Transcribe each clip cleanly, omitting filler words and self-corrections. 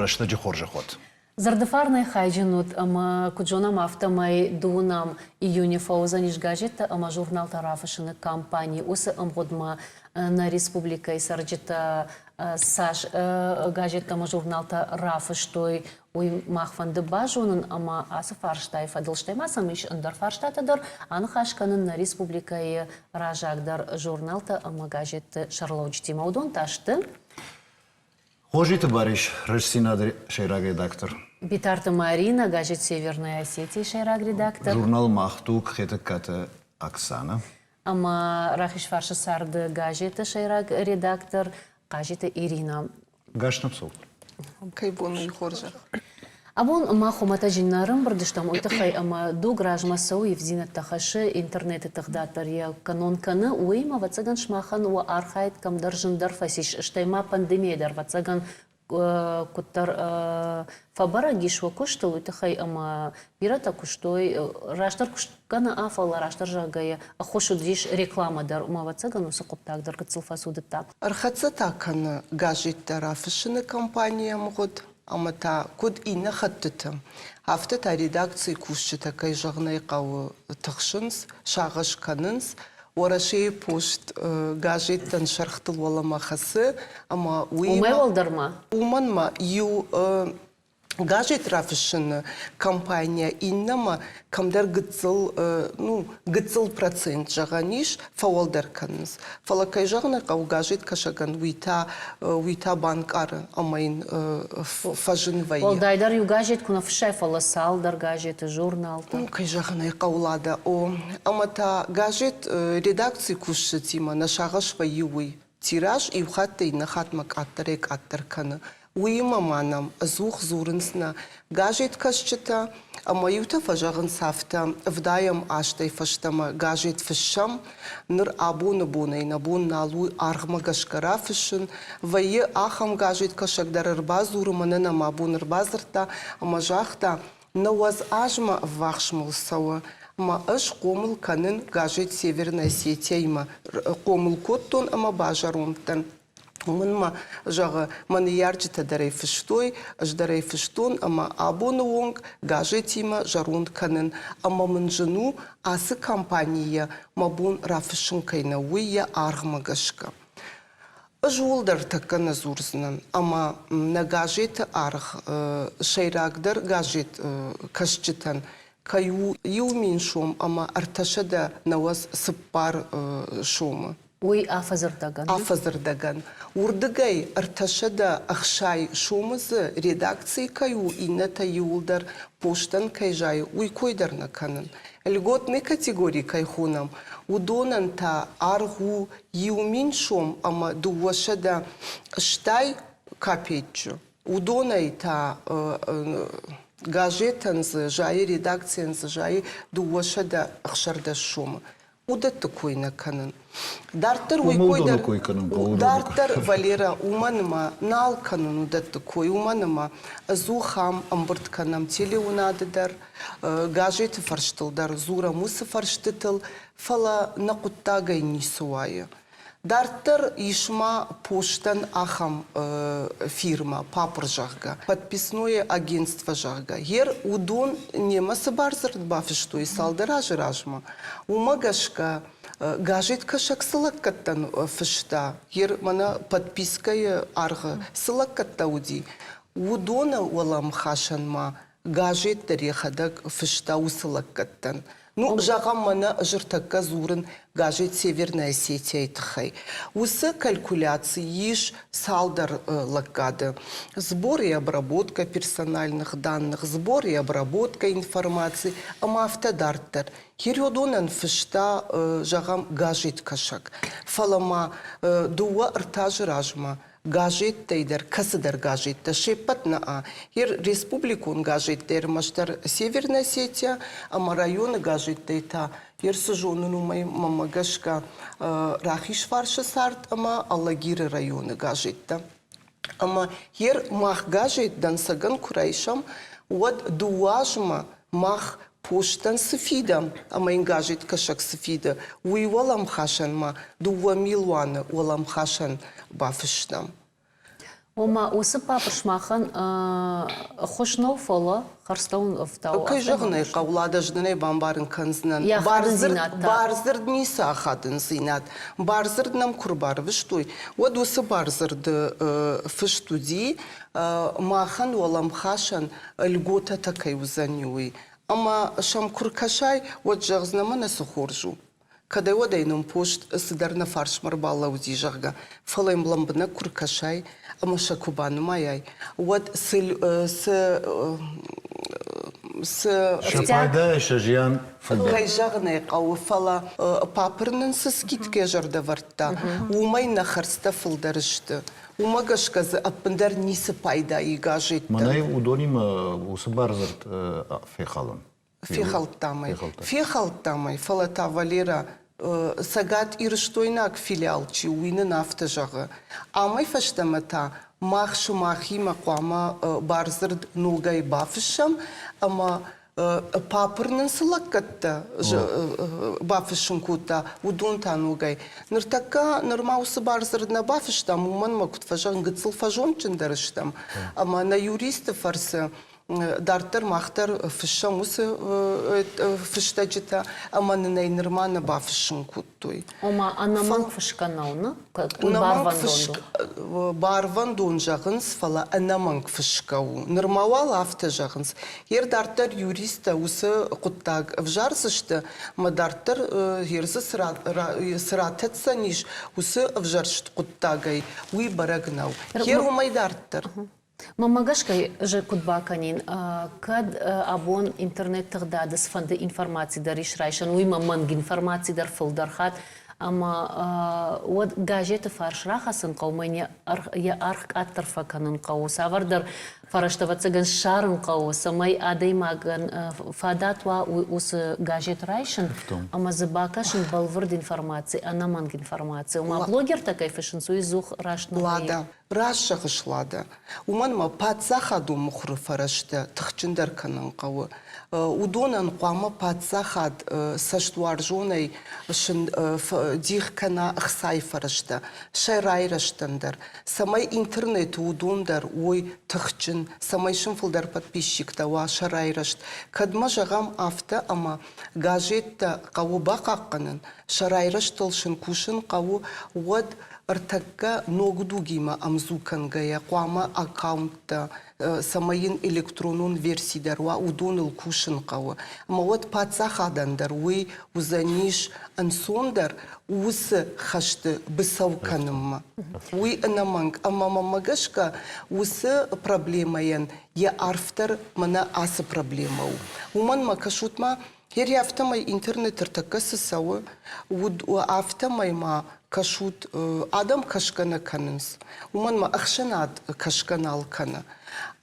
рӕстӕджы хорзӕх уӕд. Зӕрдыфарнӕй хайджын уыд ӕмӕ, куыд зонӕм, афтӕмӕй дыууынӕм июны фӕуыдзӕнис газеттӕ ӕмӕ журналтӕ рафыссыны кампани. Уыцы ӕмгъуыдмӕ нӕ республикӕйы цӕрджытӕ цас газеттӕ ӕмӕ журналтӕ рафыстой, уый мах фӕнды базонын ӕмӕ ацы фарстайы фӕдыл, стӕй ма сӕм ис ӕндӕр фарстатӕ дӕр, аныхас кӕнын нӕ республикӕйы раззагдӕр журналтӕ ӕмӕ газетты сӕргълӕуджытимӕ. Уыдон та сты Хозиты Барис, Рӕстдзинад-ы сӕйраг редактор. Битарты Марина, газет «Северная Осетия» сӕйраг редактор. Журнал «Мах дуг» Хетӕгкаты Оксана. Ӕмӕ Рахизфарсы царды газеты сӕйраг редактор Хъазиты Ирина. Гӕснапсол. Кӕй бон уый хорзӕх. Абон мах хуымӕтӕджы нӕ ӕрӕмбырд стӕм уый тыххӕй, ӕмӕ дуг размӕ цӕуы, ивддзинӕдтӕ хӕссы, интернеты тыгъдад дӕр йӕ кӕнон кӕны. Уыимӕ, ӕвӕццӕгӕн, сымахӕн уӕ архайд кӕмдӕр зындӕр фӕцис, стӕй ма пандемийӕ дӕр, ӕвӕццӕгӕн, куыддӕр фӕбӕрӕг ис уӕ куыстыл, уый тыххӕй ӕмӕ бирӕтӕ куыстой, растдӕр куыст кӕны, фӕлӕ растдӕр зӕгъгӕйӕ, ӕххуыс уыдис рекламӕ дӕр, ӕмӕ, ӕвӕццӕгӕн, уыцы хъуыддаг дӕр гыццыл фӕцудыдта. Ӕрхӕццӕ та кӕны газеттӕ рафыссыны кампанийы ӕмгъуыд. Ӕмӕ та, куыд иннӕ хӕттыты, афтӕ та редакцийы кусджытӕ, кӕй зӕгъын ӕй хъӕуы, тыхсынц, сагъӕс кӕнынц. Уӕрӕсейы пост газеттӕн сӕргътыл уӕлӕмӕ хӕцы, ӕмӕ уый Уымӕй уӕлдӕр ма? Уымӕн ма иу газет рафыссыны компанийӕ иннӕмӕ кӕмдӕр гыццыл, ну, гыццыл процент зӕгъӕн ис, фӕуӕлдӕр кӕнынц. Фӕлӕ, кӕй зӕгъын ӕй хъӕуы, газеткӕсӕгӕн уый та, уый та банкъары ӕмӕ йын фӕзын вӕййы. Уӕлдайдӕр иу газет куы нӕ фыссай, фӕлӕ цалдӕр газеты, журналтӕ. Ну, кӕй зӕгъын ӕй хъӕуы, Лада, о. Ӕмӕ та газет редакцийы кусджытимӕ нӕ сагъӕс вӕййы уый. Тираж иу хаттӕй иннӕ хатмӕ къаддӕрӕй-къаддӕр кӕны. Уыимӕ ма нӕм ӕдзух дзурынц нӕ газеткӕсджытӕ, ӕмӕ иутӕ фӕзӕгъынц афтӕ, ӕвдайӕм азтӕй фӕстӕмӕ газет фыссӕм, ныр абоны бонӕй нӕ бон нал у аргъмӕ гӕсгӕ рафыссын. Вӕййы ахӕм газеткӕсӕг дӕр ӕрбадзуры, мӕнӕ нӕм абон ӕрбадзырдта ӕмӕ загъта, 90 азмӕ ӕввахс мыл цӕуы, ӕмӕ ӕз хъомыл кӕнын газет «Северная Осетия-имӕ хъомыл кодтон ӕмӕ базӕронд дӕн. Уымӕн ма, зӕгъы, мӕ ныййарджытӕ дӕр ӕй фыстой, ӕз дӕр ӕй фыстон ӕмӕ абоны онг газетимӕ зӕронд кӕнын ӕмӕ мын зын у, ацы компанийӕ мӕ бон рафыссын кӕй нӕу, уый йӕ аргъмӕ гӕсгӕ. Ӕз ууыл дӕр тӕккӕ нӕ дзурдзынӕн, ӕмӕ нӕ газеты аргъ сӕйрагдӕр газет кӕсджытӕн кӕй у 1000 сом ӕмӕ 394 сомы. Уый афӕдзырдӕгӕн? Афӕдзырдӕгӕн. Уырдыгӕй 360 сомы дзы редакцийы кӕй у, иннӕтӕ иууылдӕр постӕн кӕй зайы, уый кой дӕр нӕ кӕнын. Льготный категори кӕй хонӕм, уыдонӕн та аргъ у 1000 сом ӕмӕ 280 капеччы. Уыдонӕй та газетӕн дзы зайы, редакцийӕн дзы зайы 216 сомы. Уыдӕтты кой нӕ кӕнын. Дарддӕр уый кой дӕр кой кӕнын хъӕуы. Дарддӕр Валера, уымӕн ӕмӕ нал кӕнын уыдӕтты кой, уымӕн ӕмӕ ӕдзух ам ӕмбырд кӕнӕм телеуынады дӕр, газеты фӕрстыл дӕр дзурӕм уыцы фӕрстытыл, фӕлӕ нӕ хъуыддагӕй ницы уайы. Дарддӕр ис ма постӕн ахӕм фирмӕ, Папр, зӕгъгӕ, подписное агентство, зӕгъгӕ. Гъер уыдон немӕ цы бардзырд бафыстой цалдӕр азы размӕ, уымӕ гӕсгӕ газеткӕсӕг цы лӕггӕдтӕн фыста, гъер мӕнӕ подпискӕйы аргъы цы лӕггӕдтӕ уыди, уыдоны уӕлӕмхасӕн ма газет дӕр йӕхӕдӕг фыста уыцы лӕггӕдтӕн. Ну, зӕгъӕм, мӕнӕ ӕз ӕртӕккӕ дзурын газет «Северная Осетия-йы тыххӕй. Уыцы калькуляци ис цалдӕр лӕггады. Сбор и обработка персональных данных, сбор и обработка информации ӕмӕ афтӕ дарддӕр. Херёдонӕн фыста, зӕгъӕм, газеткӕсӕг. Фӕлӕ ма дыууӕ-ӕртӕ азы размӕ газеттӕй дӕр, кӕцыдӕр газеттӕ, се ппӕт нӕ республикон газеттӕ ӕрмӕстдӕр Северная Осетия ӕмӕ районы газеттӕй та йе цы зонын, уымӕй мӕнмӕ гӕсгӕ Рахизфарсы цард ӕмӕ Алагиры районы газеттӕ. Ӕмӕ ер мах газет дӕнцӕгӕн куы райсӕм, уӕд дыууӕ азмӕ мах постӕн цы фидӕм ӕмӕ йын газеткӕсӕг цы фиды, уый уӕлӕмхасӕн ма 2 милуаны уӕлӕмхасӕн бафыстам. Ома уыцы папырс махӕн ӕххуыс нӕу, фӕлӕ хӕрзтӕ уын ӕфтауы. Кӕй зӕгъын ӕй хъӕуы, Лада, ӕз дын ӕй бамбарын кӕндзынӕн. Бардзырд ницы ахадындзинад. Бардзырд нӕм куы рбарвыстой, уӕд уыцы бардзырды фыст уыди, махӕн уӕлӕмхасӕн льготӕтӕ кӕй уыдзӕни, уый. Ӕмӕ сӕм куы ркӕсай, уӕд зӕгъдзынӕ, мӕнӕ цы хорз у. Кӕдӕй-уӕдӕй нын пост цыдӕр нӕ фарсмӕ ӕрбалӕудзи, зӕгъгӕ, фӕлӕ йӕм лӕмбынӕг куы ркӕсай ӕмӕ сӕ куы банымайай, уӕд цы цы цы Сӕ пайдайӕ сӕ зиан фылдӕр. Кӕй зӕгъын ӕй хъӕуы, фӕлӕ папыр нын цы скидкӕ зӕрдӕвӕрдта, уымӕй нӕ хӕрдзтӕ фылдӕр сты. Уымӕ гӕсгӕ дзы ӕппындӕр ницы пайда и газеттӕн. Мӕнӕй уыдонимӕ уыцы бардзырд фехалын. Фехӕлдтам ӕй. Фехӕлдтам ӕй, фӕлӕ та Валера Цӕгат Ирыстойнаг филиал чи у, уый нын афтӕ зӕгъы. Амӕй фӕстӕмӕ та мах сымахимӕ хъуамӕ бардзырд ногӕй бафыссӕм ӕмӕ папыр нын цы лӕггӕдтӕ бафыссын кодта, уыдон та ногӕй. Ныртӕккӕ нырма уыцы бардзырд нӕ бафыстам, уымӕн мӕ куыд фӕзӕгъын, гыццыл фӕзондджындӕр стӕм. Ӕмӕ нӕ юристы фӕрцы Дарддӕр мах дӕр фыссӕм уыцы фыстӕджытӕ ӕмӕ нын ӕй нырма нӕ бафыссын кодтой. Ома ӕнӕмӕнг фысгӕ нӕу, нӕ? Барвӕндон. Барвӕндон зӕгъынц, фӕлӕ ӕнӕмӕнг фысгӕ у. Нырма уал афтӕ зӕгъынц. Ер дарддӕр юристтӕ уыцы хъуыддаг ӕвзардзысты, ӕмӕ дарддӕр ер дзы цы ратӕдздзӕнис уыцы ӕвзӕрст хъуыддагӕй, уый бӕрӕг нӕу. Ер уымӕй дарддӕр. Мӕнмӕ гӕсгӕ куыд бакӕнин, кӕд абон интернет тыгъдады цыфӕнды информаци дӕр ис райсӕн, уыимӕ мӕнг информаци дӕр фылдӕр хатт, ӕмӕ уӕд газеты фарс рахӕцын хъӕуы, мӕн йӕ аргъ къаддӕр фӕкӕнын хъӕуы, цавӕрдӕр фӕрӕзтӕ, ӕвӕццӕгӕн, ссарын хъӕуы, цӕмӕй адӕймагӕн фадат уа уыцы газет райсын ӕмӕ дзы бакӕсын бӕлвырд информаци, ӕнӕмӕнг информаци. Ома блогертӕ кӕй фыссынц, уый ӕдзух раст нӕ вӕййы. Раст зӕгъыс, Лада. Уымӕн ӕмӕ паддзахадон мыхуыры фӕрӕзтӕ тыхджындӕр кӕнын хъӕуы. Уыдонӕн хъуамӕ паддзахад цӕстуарзонӕй сын дих кӕна ӕхцайы фӕрӕзтӕ сӕ райрӕзтӕн дӕр, цӕмӕй интернеты уыдон дӕр уой тыхджын, цӕмӕй сын фылдӕр подписчиктӕ уа сӕ райрӕзт. Кӕд ма зӕгъӕм афтӕ, ӕмӕ газеттӕ хъӕуы бахъахъхъӕнын, сӕ райрӕзтыл сын кусын хъӕуы, уӕд ӕртӕккӕ ног дугимӕ ӕмдзу кӕнгӕйӕ хъуамӕ аккаунттӕ, цӕмӕй йын электронон верси дӕр уа, уыдоныл кусын хъӕуы. Ӕмӕ уӕд паддзахадӕн дӕр уый уыдзӕнис ӕнцондӕр уыцы хӕсты быцӕу кӕнынмӕ. Уый ӕнӕмӕнг ӕмӕ мӕнмӕ гӕсгӕ уыцы проблемӕйӕн йӕ арфдӕр мӕнӕ ацы проблемӕ у. Уымӕн ма кӕсут-ма, Гери афтӕмӕй интернет ӕртӕккӕ цы цӕуы, уыд афтӕмӕй ма кӕсут, адӕм кӕсгӕ нӕ кӕнынц. Уымӕн ма ӕхсӕнад кӕсгӕ нал кӕны.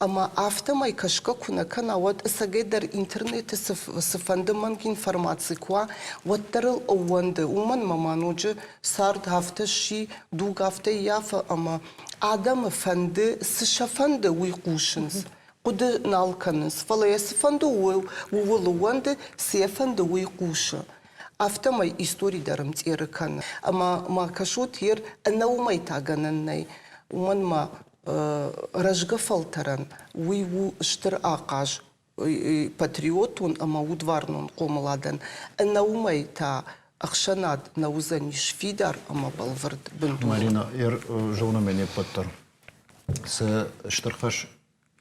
Ӕмӕ афтӕмӕй кӕсгӕ куы нӕ кӕна, уӕд ӕцӕгӕйдӕр интернеты цыфӕнды мӕнг информаци куы уа, уӕддӕр ыл ӕууӕнды. Уымӕн ӕмӕ ма ноджы цард афтӕ сси, дуг афтӕ ййафы ӕмӕ адӕмы фӕнды, цы сӕ фӕнды, уый хъусынц. Хъуыды нал кӕнынц, фӕлӕ йӕ цыфӕнды ууыл ууӕнды, цы йӕ фӕнды, уый хъусы. Афтӕмӕй истори дӕр ӕмцъеры кӕны. Ӕмӕ ма кӕсут, ер ӕнӕ уымӕй та гӕнӕн нӕй. Уымӕн ма рӕзгӕ фӕлтӕрӕн уый у стыр ахъаз патриотон ӕмӕ удварнон хъомыладӕн. Ӕнӕ уымӕй та ӕхсӕнад нӕ уыдзӕнис фидар ӕмӕ бӕлвырд бындур. Марина, ер зонӕм не ппӕт дӕр. Цы стыр хӕс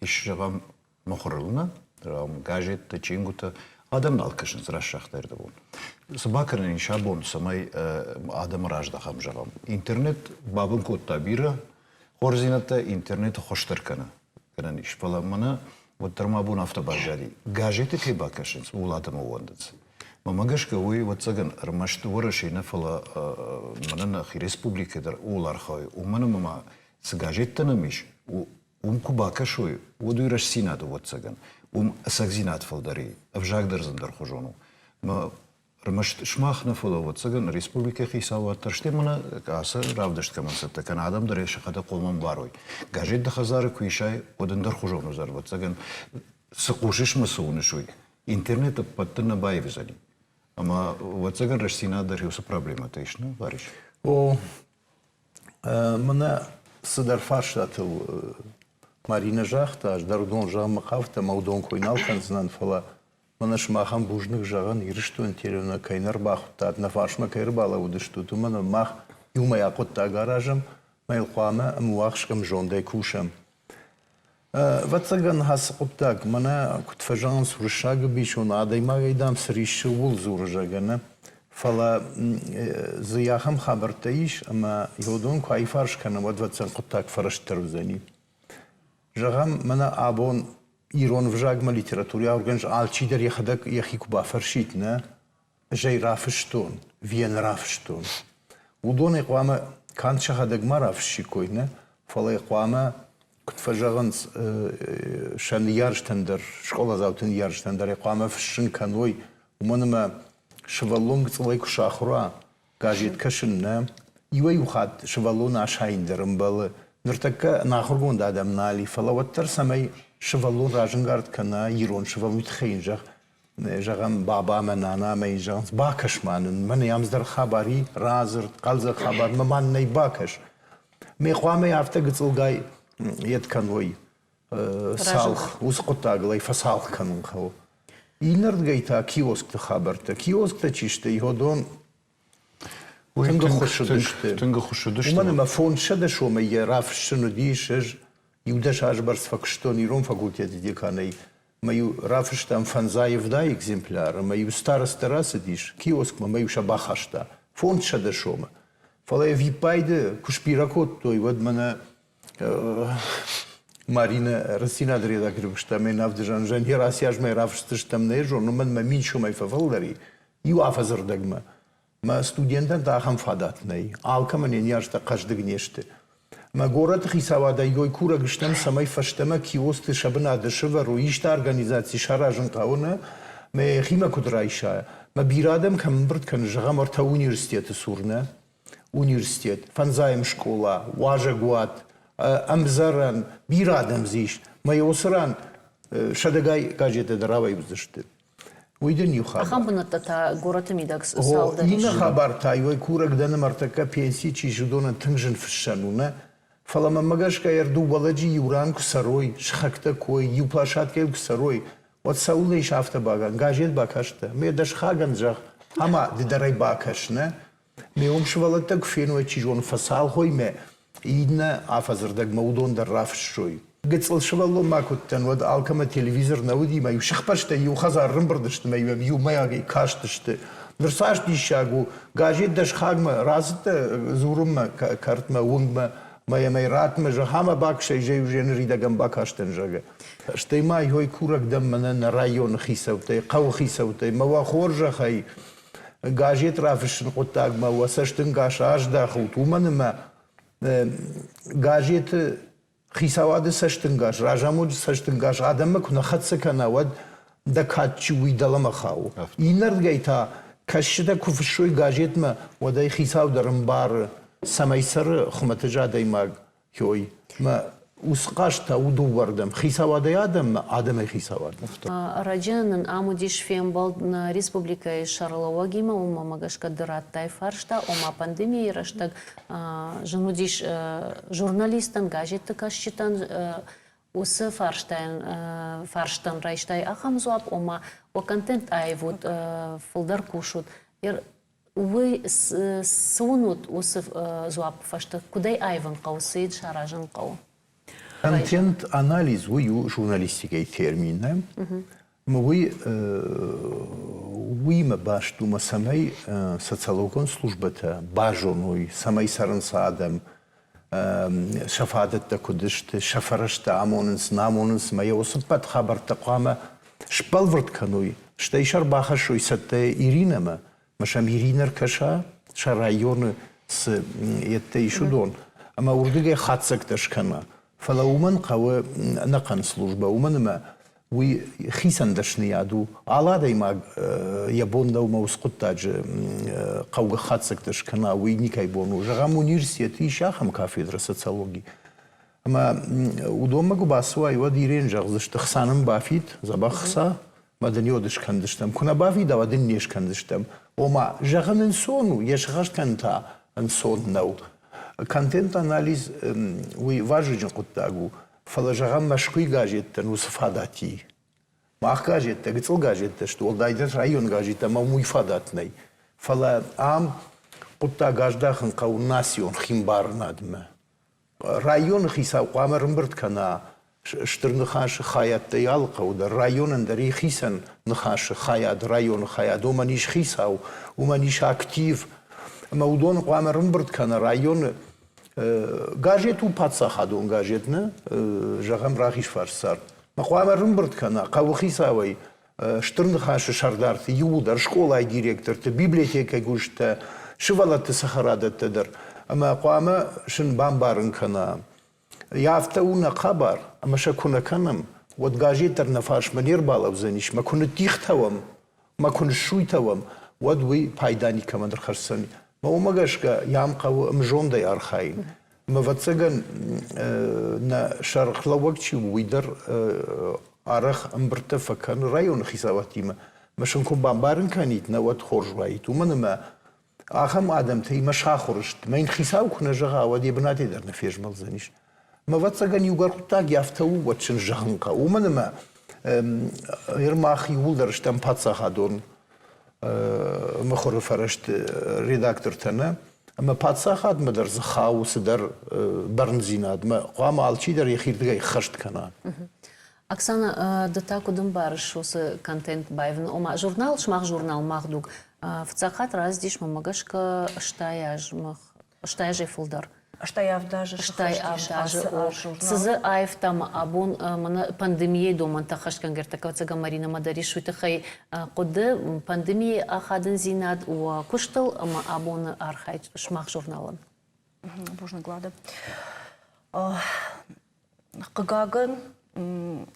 ис, зӕгъӕм, мыхуырыл нӕ, зӕгъӕм, газеттӕ, чингуытӕ, адӕм нал кӕсынц рӕсугъд ӕрдӕбон. Цы бакӕнӕн ис абон, цӕмӕй адӕмы раздахӕм, зӕгъӕм, интернет бабын кодта бирӕ хорздзинӕдтӕ, интернеты хуыздӕр кӕны, гӕнӕн ис, фӕлӕ мӕнӕ уӕддӕр ма абон афтӕ баззади. Газеты кӕй бакӕсынц, ууыл адӕм ӕууӕндынц. Мӕнмӕ гӕсгӕ уый, ӕвӕццӕгӕн, ӕрмӕст Уӕрӕсе нӕ, фӕлӕ мӕнӕ нӕхи республикӕ дӕр ууыл архайы, уымӕн ӕмӕ ма цы газеттӕ нӕм ис, уым куы бакӕсой, уӕд уый рӕстдзинад ӕвӕццӕгӕн. Уым ӕцӕгдзинад фылдӕр и, ӕвзаг дӕр дзы ӕндӕрхуызон у. Мӕ ӕрмӕст сымах нӕ, фӕлӕ ӕвӕццӕгӕн республикӕйы хицауад дӕр, стӕй мӕнӕ ацы равдыст кӕмӕн цӕттӕ кӕны, адӕм дӕр сӕхӕдӕг хъуамӕ ӕмбарой. Газет дӕ хӕдзары куы исай, уӕд ӕндӕрхуызон уыдзӕн, ӕвӕццӕгӕн, цы хъусыс мӕ цы уыныс, уый. Интернет ӕппӕт дӕр нӕ баивдзӕни. Ӕмӕ, ӕвӕццӕгӕн, рӕстдзинад дӕр уыцы проблемӕтӕ ис, нӕ, Барис? О, мӕнӕ Цыдӕр фарстатыл Маринӕ загъта, ӕз дӕр уыдон зӕгъынмӕ хъавдтӕн ӕмӕ уыдон кой нал кӕндзынӕн, фӕлӕ мӕнӕ сымахӕн бузныг зӕгъын, Ирыстоны телеуынӕг кӕй нӕ ӕрбахуыдтат, нӕ фарсмӕ кӕй ӕрбалӕууыдыстут, уымӕн ӕмӕ мах иумӕйаг хъуыддаг аразӕм, ӕмӕ йыл хъуамӕ ӕмуӕхск ӕмзондӕй кусӕм. Ӕвӕццӕгӕн, ацы хъуыддаг мӕнӕ куыд фӕзӕгъынц уырыссаг ӕмбисонд, адӕймагӕй, дам, цы риссы, ууыл дзуры, зӕгъгӕ, нӕ. Фӕлӕ дзы ахӕм хабӕрттӕ ис, ӕмӕ уыдон куы аифарс кӕнӕм, уӕд, ӕвӕццӕгӕн, хъуыддаг фӕрастдӕр уыдзӕни. Зӕгъӕм, мӕнӕ абон ирон ӕвзагмӕ литературӕйы ахуыргӕнӕг алчидӕр йӕхӕдӕг йӕхи куы бафӕрсид, нӕ, ӕз ӕй рафыстон, Вены рафыстон. Уыдонӕй хъуамӕ канд сӕхӕдӕг ма рафыссиккой, нӕ, фӕлӕ хъуамӕ, куыд фӕзӕгъынц, сӕ ныййарджытӕн дӕр, скъоладзауты ныййарджытӕн дӕр ӕй хъуамӕ фыссын кӕной, уымӕн ӕмӕ сывӕллон гыццылӕй куы сахуыр уа газет кӕсын, нӕ, иуӕй-иу хатт сывӕллон асайын дӕр ӕмбӕлы. Ныртӕккӕ ӕнахуыргонд адӕм нал и, фӕлӕ уӕддӕр цӕмӕй сывӕллон разӕнгард кӕна, ирон сывӕллон, уый тыххӕй йын зӕгъ, зӕгъӕм, баба ӕмӕ нана ӕмӕ йын зӕгъынц, бакӕс-ма нын, мӕнӕ ам цыдӕр хабар и, радзырд, хъӕлдзӕг хабар, мӕ ма нын ӕй бакӕс. Ме хъуамӕ афтӕ гыццылгай йед кӕной, цалх, уыцы хъуыддагыл ӕй фӕцалх кӕнын хъӕуы. Иннӕрдыгӕй та киоскты хабӕрттӕ. Киосктӕ чи сты, уыдон тынг ӕххуыс уыдысты. Тынг ӕххуыс уыдысты. Уымӕн ӕмӕ 500 сомӕй йӕ рафыссын уыдис, ӕз иу-дӕс азы бӕрц фӕкуыстон ирон факультеты деканӕй. Мӕ-иу рафыстам фӕндзай ӕвдай экземпляр, ӕмӕ-иу староста рацыдис киоскмӕ, мӕ-иу сӕ бахаста. 500 сомы. Фӕлӕ ӕвиппайды куы сбирӕ кодтой, уӕд мӕнӕ Маринӕ Рӕстдзинады редакторы куыста, ме нӕвдызӕн Жаньер ацы аз мӕ рафысдзыстӕм нӕ зон, уымӕн мӕ 1000 сомӕй фӕфылдӕр и иу афӕдзы рдӕгмӕ. Мӕ студентӕн та ахӕм фадат нӕй. Алкӕмӕн йе ниазтӕ хъӕздыг не сты. Мӕ горӕты хицауадӕй йой курӕг стӕм, цӕмӕй фӕстӕмӕ киоскты сӕ бынаты сӕвӕрой, исты организаци саразын хъӕуы нӕ, мӕ йӕхимӕ куыд райса. Мӕ бирӕ адӕм кӕм ӕмбырд кӕны, зӕгъӕм, ӕртӕ университеты цур, нӕ? Университет, фӕндзайӕм скъола, уазӕгуат, ӕмдзӕрӕн, бирӕ адӕм дзы ис. Мӕ уыцы ран сӕдӕгай газеттӕ дӕр рауӕй уыдзысты. Уый дын иу хабар. Ахӕм бынӕттӕ та горӕты мидӕг цалдӕр ис. Иннӕ хабар та иуӕй курӕг дӕн ӕмӕ ӕртӕккӕ пенси чи ис, уыдонӕн тынг зын фыссӕн у, нӕ? Фӕлӕ мӕнмӕ гӕсгӕ ӕрдуууӕ лӕджы иу ран куы цӕрой, сыхӕгтӕ кой, иу площадкӕйыл куы цӕрой, уӕд цӕуылнӕ ис афтӕ багӕн? Газет бакастӕ? Ме дӕ сыхагӕн зӕгъ, ӕмӕ ды дӕр ӕй бакӕс, нӕ? Ме уым сывӕллӕттӕ куы феной, чи зоны, фӕцалхой мӕ, иннӕ афӕдзырдӕгмӕ уыдон дӕр рафыссой. Гыццыл сывӕллон ма куы уыдтӕн, уӕд алкӕмӕ телевизор нӕ уыди, мӕ-иу сыхбӕстӕ иу хӕдзар рымбырд сты, мӕ-иу иумӕйагӕй кастысты. Ныр цас диссаг у, газет дӕ сыхагмӕ рацыдтӕ дзурынмӕ кӕртмӕ, уынгмӕ, мӕ йӕм ӕй ратмӕ, зӕгъ, ӕмӕ бакӕсай, зӕй уже ныридӕгӕн бакастӕн, зӕгъы. Стӕй ма йой курӕг дӕн мӕнӕ нӕ районы хицӕуттӕй, хъӕуы хицӕуттӕй, мӕ уӕ хорзӕхӕй, газет рафыссын хъуыддагмӕ уӕ цӕстӕнгас аздахут, уымӕн ӕмӕ газеты хицауады цӕстӕнгас, разамонджы цӕстӕнгас адӕммӕ куы нӕ хӕццӕ кӕна, уӕд дӕ кад чи уый дӕлӕмӕ хауы. Иннӕрдыгӕй та кӕсджытӕ куы фыссой газетмӕ, уӕд ӕй хицау дӕр ӕмбары, цӕмӕй цӕры хуымӕтӕджы адӕймаг Ой, мӕ уыцы хъазт та у дыууӕрдӕм, хицауадӕй адӕммӕ, адӕмӕй хицауадмӕ. Ӕрӕджы нын ам уыдис фембӕлд нӕ республикӕйы сӕргълӕууӕгимӕ, уымӕ гӕсгӕ ды радтай фарста, ома пандемийы рӕстӕг зын уыдис журналисттӕн, газетты кӕсджытӕн уыцы фарстайӕн фарстӕн райстай ахӕм дзуапп, ома уӕ контент аивут, фылдӕр кусут. Уый цы уынут уыцы дзуаппы фӕстӕ, куыд ӕй аивын хъӕуы, цы йын саразын хъӕуы? Контент-анализ уый у журналистикӕйы термин, нӕ? Уый уыимӕ баст у, цӕмӕй социологон службӕтӕ базоной, цӕмӕй цӕрынц адӕм, сӕ фадӕттӕ куыд сты, сӕ фӕрӕзтӕ амонынц, нӕ амонынц, ӕмӕ йӕ уыцы ӕппӕт хабӕрттӕ хъуамӕ сбӕлвырд кӕной, стӕй сӕ ӕрбахӕссой цӕттӕ Иринӕмӕ, ӕмӕ сӕм Иринӕ ӕркӕса, сӕ районы цы йедтӕ ис, уыдон, ӕмӕ уырдыгӕй хатдзӕгтӕ скӕна. Фӕлӕ уымӕн хъӕуы ӕнӕхъӕн службӕ, уымӕн ӕмӕ уый хицӕн дӕсныйад у. Алы адӕймаг йӕ бон нӕу мӕ уыцы хъуыддаджы хъӕугӕ хатдзӕгтӕ скӕна, уый никӕй бон у. Зӕгъӕм, университеты ис ахӕм кафедрӕ социологи. Ӕмӕ уыдонмӕ куы бацӕуай, уӕд Ирен зӕгъдзысты, хца нын бафид, дзӕбӕх хца, мӕ дын йод скӕндзыстӕм. Куы нӕ бафида, уӕд ын не скӕндзыстӕм. Ома, зӕгъын ӕнцон у, йе схӕст кӕнын та ӕнцон нӕу. Контент-анализ уый вазыгджын хъуыддаг у, фӕлӕ зӕгъӕм Мӕскуыйы газеттӕн уыцы фадат и. Мах газеттӕ, гыццыл газеттӕ сты, уӕлдайдӕр районы газеттӕ, ӕмӕ уый фадат нӕй. Фӕлӕ ам хъуыддаг аздахын хъӕуы национ химбарынадмӕ. Районы хицау хъуамӕ ӕрӕмбырд кӕна Стыр Ныхасы хайадтӕй алы хъӕуы дӕр, районӕн дӕр и хицӕн Ныхасы хайад, районы хайад, уымӕн ис хицау, уымӕн ис актив. Ӕмӕ уыдоны хъуамӕ ӕрӕмбырд кӕна районы газет у паддзахадон газет, нӕ, зӕгъӕм, Рахизфарс цард. Мӕ хъуамӕ ӕрӕмбырд кӕна хъӕуыхицауӕй Стыр Ныхасы сӕрдарты иууылдӕр, скъолайы директорты, библиотекӕйы кусджытӕ, сывӕллӕтты цӕхӕрадӕттӕ дӕр. Ӕмӕ хъуамӕ сын бамбарын кӕна, афтӕ у нӕ хабар, ӕмӕ сӕ куы нӕ кӕнӕм, уӕд газет дӕр нӕ фарсмӕ не рбалӕудзӕнис, мӕ куы ныддихтӕ уӕм, мӕ куы ныссуйтӕ уӕм, уӕд уый пайда никӕмӕн ӕрхӕсдзӕн. Мӕ уымӕ гӕсгӕ йӕм хъӕуы ӕмзондӕй архайын. Ӕмӕ, ӕвӕццӕгӕн, нӕ сӕргълӕууӕг чи у, уый дӕр арӕх ӕмбырдтӕ фӕкӕны районы хицауадтимӕ. Мӕ сын куы бамбарын кӕнид, нӕ уӕд хорз уаид. Уымӕн ӕмӕ ахӕм адӕмтимӕ сахуыр сты. Мӕ йын хицау куы нӕ зӕгъа, уӕд йӕ бынатӕй дӕр нӕ фезмӕлдзӕнис. Мӕ ӕвӕццӕгӕн, иугӕр хъуыддаг афтӕ у, уӕд сын зӕгъын хъӕуы. Уымӕн ӕмӕ ныр мах иууылдӕр стӕм паддзахадон мыхуыры фӕрӕзты редактортӕ нӕ, ӕмӕ паддзахадмӕ дӕр дзы хауы цыдӕр бӕрндзинадмӕ, хъуамӕ алчидӕр йӕхирдыгӕй ххӕст кӕна. Оксана, ды та куыд ӕмбарыс уыцы контент баивын? Ома журнал, сымах журнал «Мах дуг» фыццаг хатт рацыдис, мӕнмӕ гӕсгӕ, 80 азмӕ, 80 азӕй фылдӕр. 87 азы 87 азы, цы дзы аивта абон мӕнӕ пандемийӕйы домӕнтӕ ӕххӕстгӕнгӕ ӕртӕккӕ Маринӕмӕ дӕр ис уый тыххӕй хъуыды, пандемийы ахадындзинад уӕ куыстыл ӕмӕ абоны архайд сымах журналӕн. Бузныг, Лада. Хъыгагӕн,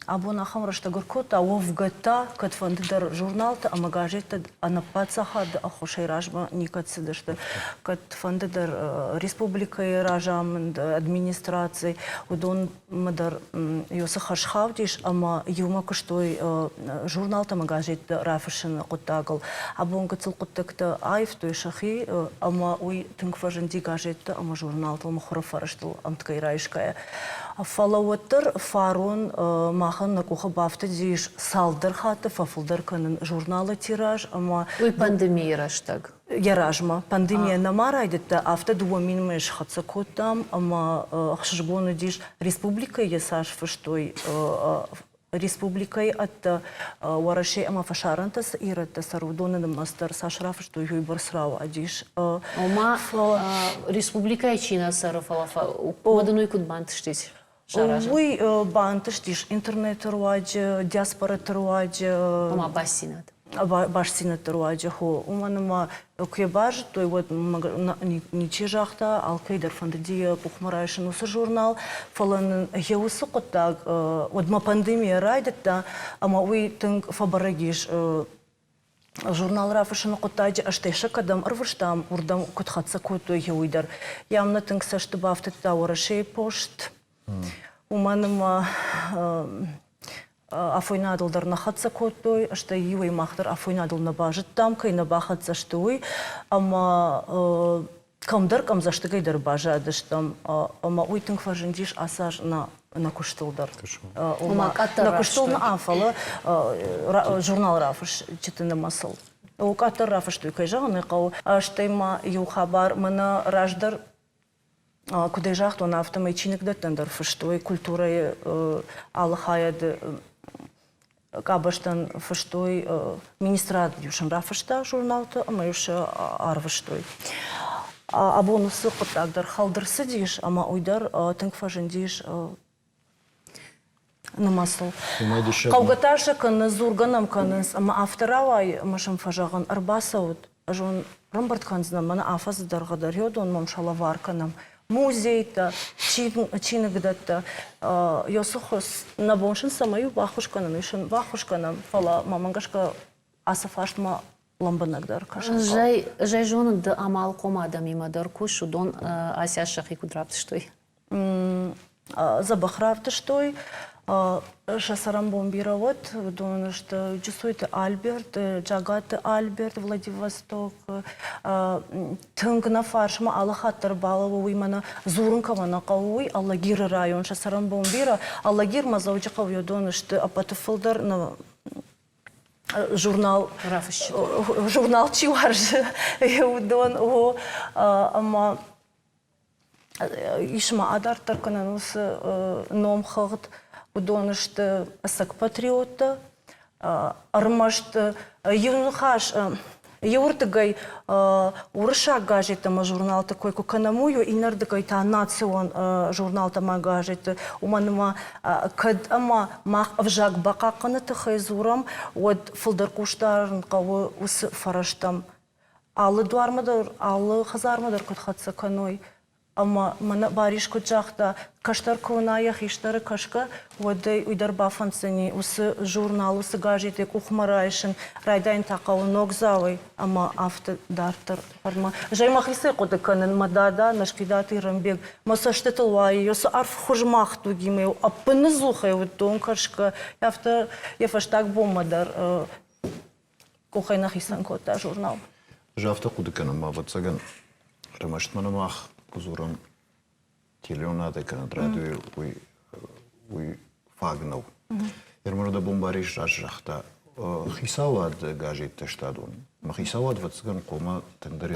абон ахӕм рӕстӕг ӕркодта, уӕвгӕ та кӕдфӕнды дӕр журналтӕ ӕмӕ газеттӕ ӕнӕ паддзахады ӕххуысӕй размӕ никӕд цыдысты. Кӕдфӕнды дӕр республикӕйы разамынд, администраци, уыдонмӕ дӕр цы хӕс хаудис ӕмӕ иумӕ куыстой журналтӕ ӕмӕ газеттӕ рафыссыны хъуыддагыл. Абон гыццыл хъуыддӕгтӕ аивтой сӕхи ӕмӕ уый тынг фӕзынди газеттӕ ӕмӕ журналтыл мыхуыры фӕрӕзтыл ӕмткӕй райсгӕйӕ. Фӕлӕ уӕддӕр фарон махӕн нӕ къухы бафтыдис цалдӕр хатты фӕфылдӕр кӕнын журналы тираж ӕмӕ Уый пандемийы рӕстӕг. Йӕ размӕ пандемия нӕма райдыдта, афтӕ 2000-мӕ схӕццӕ кодтам ӕмӕ ӕхсызгон уыдис, республикӕйы йӕ цас фыстой республикӕйы ӕддӕ Уӕрӕсе ӕмӕ фӕсарӕнтӕ цы ирӕттӕ цӕры, уыдоны нымӕц дӕр цас рафыстой, уыйбӕрц рауадис. Ома республикӕйы чи нӕ цӕры, фӕлӕ уӕд ын уый куыд бантыстис саразын? Уый бантыстис интернеты руаджы, диаспораты руаджы. Ома бастдзинад. Бастдзинӕдты руаджы хо. Уымӕн ӕмӕ куы йӕ базыдтой, уӕд ничи загъта, алкӕй дӕр фӕндыди йӕ къухмӕ райсын уыцы журнал, фӕлӕ нын йӕ уыцы хъуыддаг уӕдмӕ пандемия райдыдта, ӕмӕ уый тынг фӕбӕрӕг ис журнал рафыссыны хъуыддаджы, стӕй сӕ кӕдӕм ӕрвыстам, уырдӕм куыд хӕццӕ кодтой, уый дӕр. Йӕм нӕ тынг цӕсты бафтыдта Уӕрӕсейы пост, уымӕн ӕмӕ афойнадыл дӕр нӕ хӕццӕ кодтой, стӕй иуӕй мах дӕр афойнадыл нӕ базыдтам, кӕй нӕ бахӕццӕ сты, уый. Ӕмӕ кӕмдӕр къӕмдзӕстыгӕй дӕр баззадыстӕм, ӕмӕ уый тынг фӕзындис ацы аз нӕ нӕ куыстыл дӕр. Ома къаддӕр Нӕ куыстыл нӕ, фӕлӕ журнал рафысджыты нымӕцыл. Къаддӕр рафыстой, кӕй зӕгъын ӕй хъӕуы. Стӕй ма иу хабар, мӕнӕ раздӕр Куыд ӕй загътон, афтӕмӕй чиныгдӕттӕн дӕр фыстой, культурӕйы алы хайады къабӕзтӕн фыстой, министрад-иу сын рафыста журналтӕ ӕмӕ-иу сӕ арвыстой. Абон уыцы хъуыддаг дӕр хӕлд ӕрцыдис ӕмӕ уый дӕр тынг фӕзындис нымӕцыл. Хъӕугӕ та сӕ кӕны, дзургӕ нӕм кӕнынц, ӕмӕ афтӕ рауайы, ӕмӕ сӕм фӕзӕгъын, ӕрбацӕут, ӕз уын рымбырд кӕндзынӕн, мӕнӕ афӕдзы дӕргъы дӕр уыдон мӕм сӕлӕвар кӕнӕм. Музейтӕ, чиныгдӕттӕ, Йосыхос, нӕ бон сын цӕмӕй у баххуыс кӕнын, уый сын баххуыс кӕнӕм, фӕлӕ мӕм гӕсгӕ ацы фарстмӕ лӕмбынӕгдӕр кӕсын хъӕуы. Зӕй зонын, ды амалхъом адӕмимӕ дӕр кус, уыдон асиас сӕхи куыд равдыстой? дзӕбӕх равдыстой. Сӕ цӕрӕнбон бирӕ уӕд. Уыдон сты Джусойты Альберт, Джагаты Альберт, Владивосток. Тынг нӕ фарсмӕ алы хатт дӕр балӕууы, уый мӕнӕ дзурын кӕмӕ нӕ хъӕуы, уый Алагиры район, сӕ цӕрӕнбон бирӕ. Алагирмӕ Дзӕуджыхъӕуы уыдон сты ӕппӕты фылдӕр нӕ журнал журнал чи уарзы, уыдон. О, ӕмӕ ис ма адарддӕр кӕнӕн уыцы номхыгъд. Уыдон сты ӕцӕг патриоттӕ. Ӕрмӕст иу ныхас иуырдыгӕй уырыссаг газеттӕ ӕмӕ журналты кой куы кӕнӕм, уый у, иннӕрдыгӕй та национ журналтӕ ӕмӕ газетты. Уымӕн ӕмӕ кӕд ӕмӕ мах ӕвзаг бахъахъхъӕныны тыххӕй дзурӕм, уӕд фылдӕр хъусдарын хъӕуы уыцы фӕрӕзтӕм. Алы дуармӕ дӕр, алы хӕдзармӕ дӕр куыд хӕццӕ кӕной. Ӕмӕ мӕнӕ Барис куыд загъта, кӕстӕр куы уына йӕ хистӕры кӕсгӕ, уӕд ӕй уый дӕр бафӕнддзӕни уыцы журнал, уыцы газет йӕ къухмӕ райсын, райдайын та хъӕуы ногдзауӕй ӕмӕ афтӕ дарддӕр. Хъӕрмӕ. Ӕз мӕхицӕй хъуыды кӕнын, мӕ дада Наскъидаты Иранбег мӕ цӕстытыл уайы, уыцы ӕрвхуыз махдугимӕ ӕппыныдзухӕй уыдтон кӕсгӕ, афтӕ йӕ фӕстаг бонмӕ дӕр къухӕй нӕ хицӕн кодта журнал. Ӕз афтӕ хъуыды кӕнын, ӕвӕццӕгӕн, ӕрмӕст мӕнӕ мах куы дзурӕм телеуынады кӕнӕ радиойы, уый, уый фаг нӕу. Ермӕ дӕ бон Барис раст загъта, хицауад газеттӕ сты адон. Мӕ хицауад, ӕвӕццӕгӕн, хъуамӕ тынгдӕр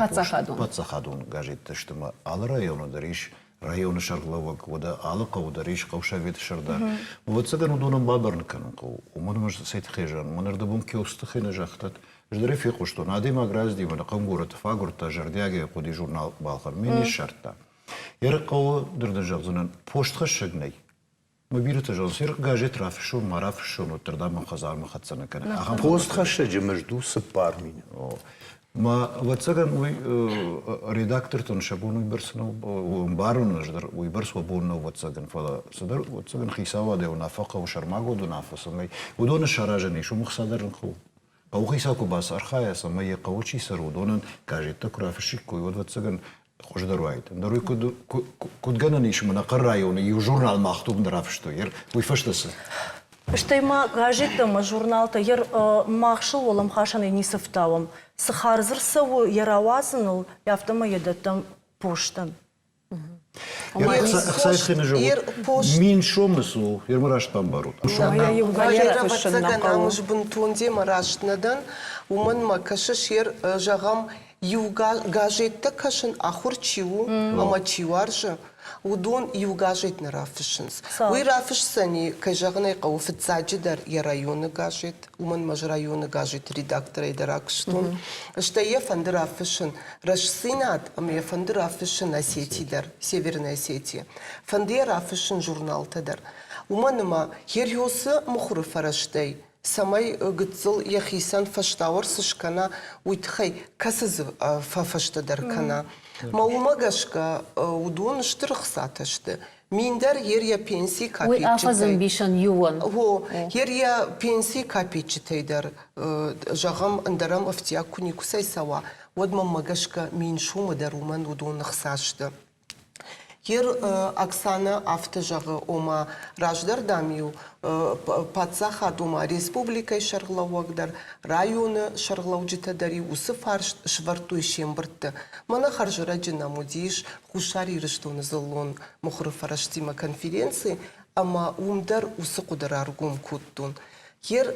паддзахадон газеттӕ сты. Мӕ алы районы дӕр ис районы сӕргълӕууӕг, уӕдӕ алы хъӕуы дӕр ис хъӕусоветы сӕрдар. Ӕвӕццӕгӕн, уыдонӕн бабӕрн кӕнын хъӕуы. Уымӕн ӕмӕ цӕй тыххӕй зӕгъын, мӕн ӕрдӕбон киоскы тыххӕй нӕ загътат. Ӕз дӕр ӕй фехъуыстон, адӕймаг раздӕр мӕ хъӕуы горӕты фӕагуырдта, зӕрдиагӕй хъуыди журнал балхӕнын, мӕ не ссардта. Йӕ хъӕуы дӕр дын зӕгъдзынӕн, постхӕссӕг нӕй. Мӕ бирӕтӕ зӕгъынц, газет рафыссон, ма рафыссон, уӕддӕр дам мӕм хӕдзармӕ хӕццӕ нӕ кӕны. Ахӕм Постхӕссӕджы мызд у 4000. Ма, ӕвӕццӕгӕн, уый редактортӕн сӕ бон уыйбӕрц нӕу, ӕмбарын ӕз дӕр, уыйбӕрц уӕ бон нӕу, ӕвӕццӕгӕн, фӕлӕ цыдӕр, ӕвӕццӕгӕн, хицауадӕй уынаффӕ хъӕуы, сӕрмагонд уынаффӕ, цӕмӕй уыдоны саразӕн ис, уым ӕхца дӕр хъӕуы. Хъӕуыхицау куы бацархайа, цӕмӕй йӕ хъӕуы чи цӕры, уыдонӕн газеттӕ куы рафыссиккой, уӕд, ӕвӕццӕгӕн, хуыздӕр уаид. Ӕндӕр уый куыд, куыд гӕнӕн ис, мӕнӕ Хъӕр районы иу журнал мах дуг нӕ рафыстой, уый фӕстӕ цы? Стӕй ма газеттӕ ӕмӕ журналтӕ йӕ мах сыл уӕлӕмхасӕнӕй ницы фтауӕм. Цы хардз ӕрцӕуы йӕ рауадзыныл, афтӕмӕй йӕ дӕттӕм постӕн. Мин сомы цу, ермӕ раст бамбарут. Ӕвӕццӕгӕн, ам ӕз бынтон демӕ раст нӕ дӕн, уымӕн мӕ кӕсыс, ер, зӕгъӕм, иу газеттӕ кӕсын ахуыр чи у ӕмӕ чи уарзы, уыдон иу газет нӕ рафыссынц. Уый рафысдзӕни, кӕй зӕгъын ӕй хъӕуы, фыццаджыдӕр йӕ районы газет, уымӕн ӕмӕ ӕз районы газеты редакторӕй дӕр акуыстон. Стӕй йӕ фӕнды рафыссын Рӕстдзинад ӕмӕ йӕ фӕнды рафыссын Осети дӕр, Северная Осетия. Фӕнды йӕ рафыссын журналтӕ дӕр. Уымӕн ӕмӕ Херьосы мыхуыры фӕрӕзтӕй, цӕмӕй гыццыл йӕхицӕн фӕстауӕр цы скӕна, уый тыххӕй кӕцы дзы фӕфӕстӕдӕр кӕна. Мӕ уымӕ гӕсгӕ уыдон стыр ӕхцатӕ сты. Мин дӕр ер йӕ пенсийы Уый афӕдзы капеччытӕй мбисӕн иуӕн. О, ер йӕ пенсийы капеччытӕй дӕр, зӕгъӕм, ӕндӕрӕм ӕфтиаг куы никуыцӕй цӕуа, уӕд мӕнмӕ гӕсгӕ 1000 сомы дӕр уымӕн уыдон ӕхца сты. Ер Оксана афтӕ зӕгъы, ома раздӕр, дам-иу паддзахад, ома республикӕйы сӕргълӕууӕг дӕр, районы сӕргълӕуджытӕ дӕр-иу уыцы фарст сӕвӕрдтой се мбырдты. Мӕнӕ хӕрзӕрӕджы нӕм уыдис Хуссар Ирыстоны дзыллон мыхуыры фӕрӕзтимӕ конференци ӕмӕ уым дӕр уыцы хъуыды раргом кодтон. Ер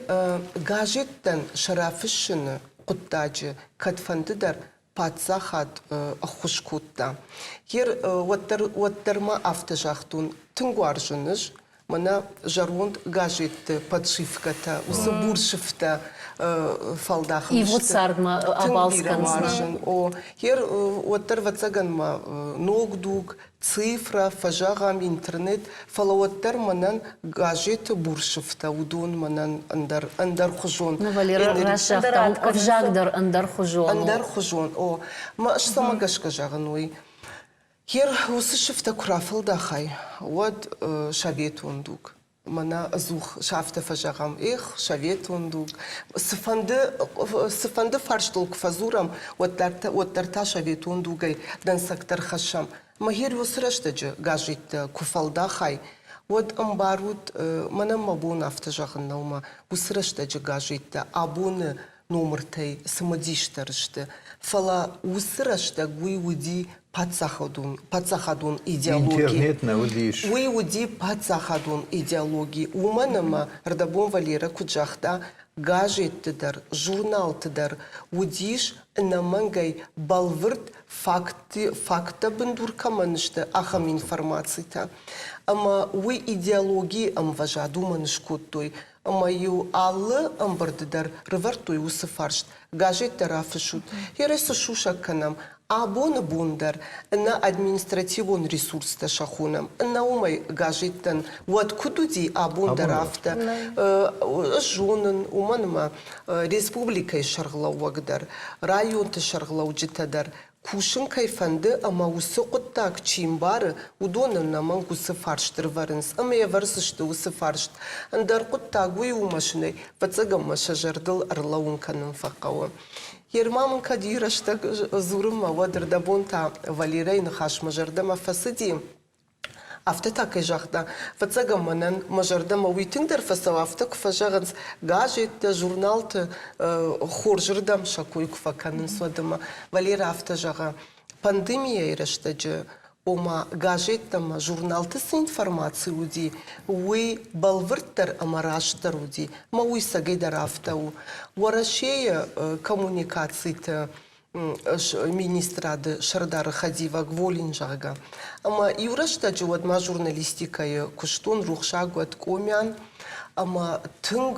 газеттӕн сӕ рафыссыны хъуыддаджы кӕдфӕндыдӕр паддзахад ӕххуыс кодта. Ер уӕддӕр, уӕддӕр ма афтӕ загътон, тынг уарзын ӕз мӕнӕ зӕронд газетты подшивкӕтӕ, уыцы бур сыфтӕ фӕлдахын. Ивгъуыд цардмӕ абалц кӕндзынӕ. О, ер уӕддӕр ӕвӕццӕгӕн мӕ ног дуг, цифрӕ, фӕзӕгъӕм, интернет, фӕлӕ уӕддӕр мӕнӕн газеты бур сыфтӕ, уыдон мӕнӕн ӕндӕр ӕндӕрхуызон. Ну, Валера, раст загъта, ӕвзаг дӕр ӕндӕрхуызон. Ӕндӕрхуызон, о. Мӕ ӕз цӕмӕ гӕсгӕ зӕгъын уый? Ер уыцы сыфтӕ куы рафӕлдахай, уӕд советон дуг. Мӕнӕ ӕдзух афтӕ фӕзӕгъӕм, эх, советон дуг. Цыфӕнды, цыфӕнды фарстыл куы фӕдзурӕм, уӕддӕр та советон дугӕй дӕнцӕгтӕ рхӕссӕм. Мӕ уыцы рӕстӕджы газеттӕ куы фӕлдахай, уӕд ӕмбарут, мӕнӕн мӕ бон афтӕ зӕгъын нӕу мӕ уыцы рӕстӕджы газеттӕ абоны номыртӕй цымыдисдӕр сты. Фӕлӕ уыцы рӕстӕг уый уыди паддзахадон, паддзахадон идеологи. Интернет нӕ уыдис. Уый уыди паддзахадон идеологи, уымӕн ӕмӕ ӕрдӕбон Валерӕ куыд загъта, газетты дӕр, журналты дӕр уыдис ӕнӕмӕнгӕй бӕлвырд факты, факттӕ бындур кӕмӕн сты, ахӕм информацитӕ. Ӕмӕ уый идеологийы ӕмвӕзад уымӕн скодтой. Ӕмӕ-иу алы ӕмбырды дӕр рывӕрдтой уыцы фарст, газеттӕ рафыссут, ерӕ цы сусӕг кӕнӕм, абоны бон дӕр нӕ административон ресурстӕ сӕ хонӕм, нӕ уымӕй газеттӕн уӕд куыд уыди, абон дӕр афтӕ. Ӕз зонын, уымӕн ӕмӕ республикӕйы сӕргълӕууӕг дӕр, районты сӕргълӕуджытӕ дӕр кусын кӕй фӕнды ӕмӕ уыцы хъуыддаг чи мбары, уыдон ӕнӕмӕнг уыцы фарст ӕрвӕрынц ӕмӕ йӕ ӕвӕрдзысты уыцы фарст. Ӕндӕр хъуыддаг уый у машинӕй, фыццагӕн мӕ сӕ зӕрдыл ӕрлӕууын кӕнын фӕхъӕуы. Ерма мын кӕд и рӕстӕг дзурынмӕ, уӕд ӕрдӕбон та Валерӕйы ныхас мӕ зӕрдӕмӕ фӕцыди. Афтӕ та кӕй загъта, фыццагӕн мӕнӕн мӕ зӕрдӕмӕ уый тынгдӕр фӕцӕуы, афтӕ куы фӕзӕгъынц, газеттӕ, журналты хорзырдӕм сӕ кой куы фӕкӕнынц, уӕд ӕмӕ Валерӕ афтӕ зӕгъы, пандемийӕйы рӕстӕджы, ома газеттӕ ӕмӕ журналты цы информаци уыди, уый бӕлвырддӕр ӕмӕ растдӕр уыди, ӕмӕ уый цӕгӕйдӕр афтӕ у. Уӕрӕсейы коммуникациты министрады сӕрдары хӕдивӕг Волин, зӕгъгӕ. Ӕмӕ иу рӕстӕджы уӕд ма журналистикӕйы куыстон рухсаг уӕд Къомиан, ӕмӕ тынг,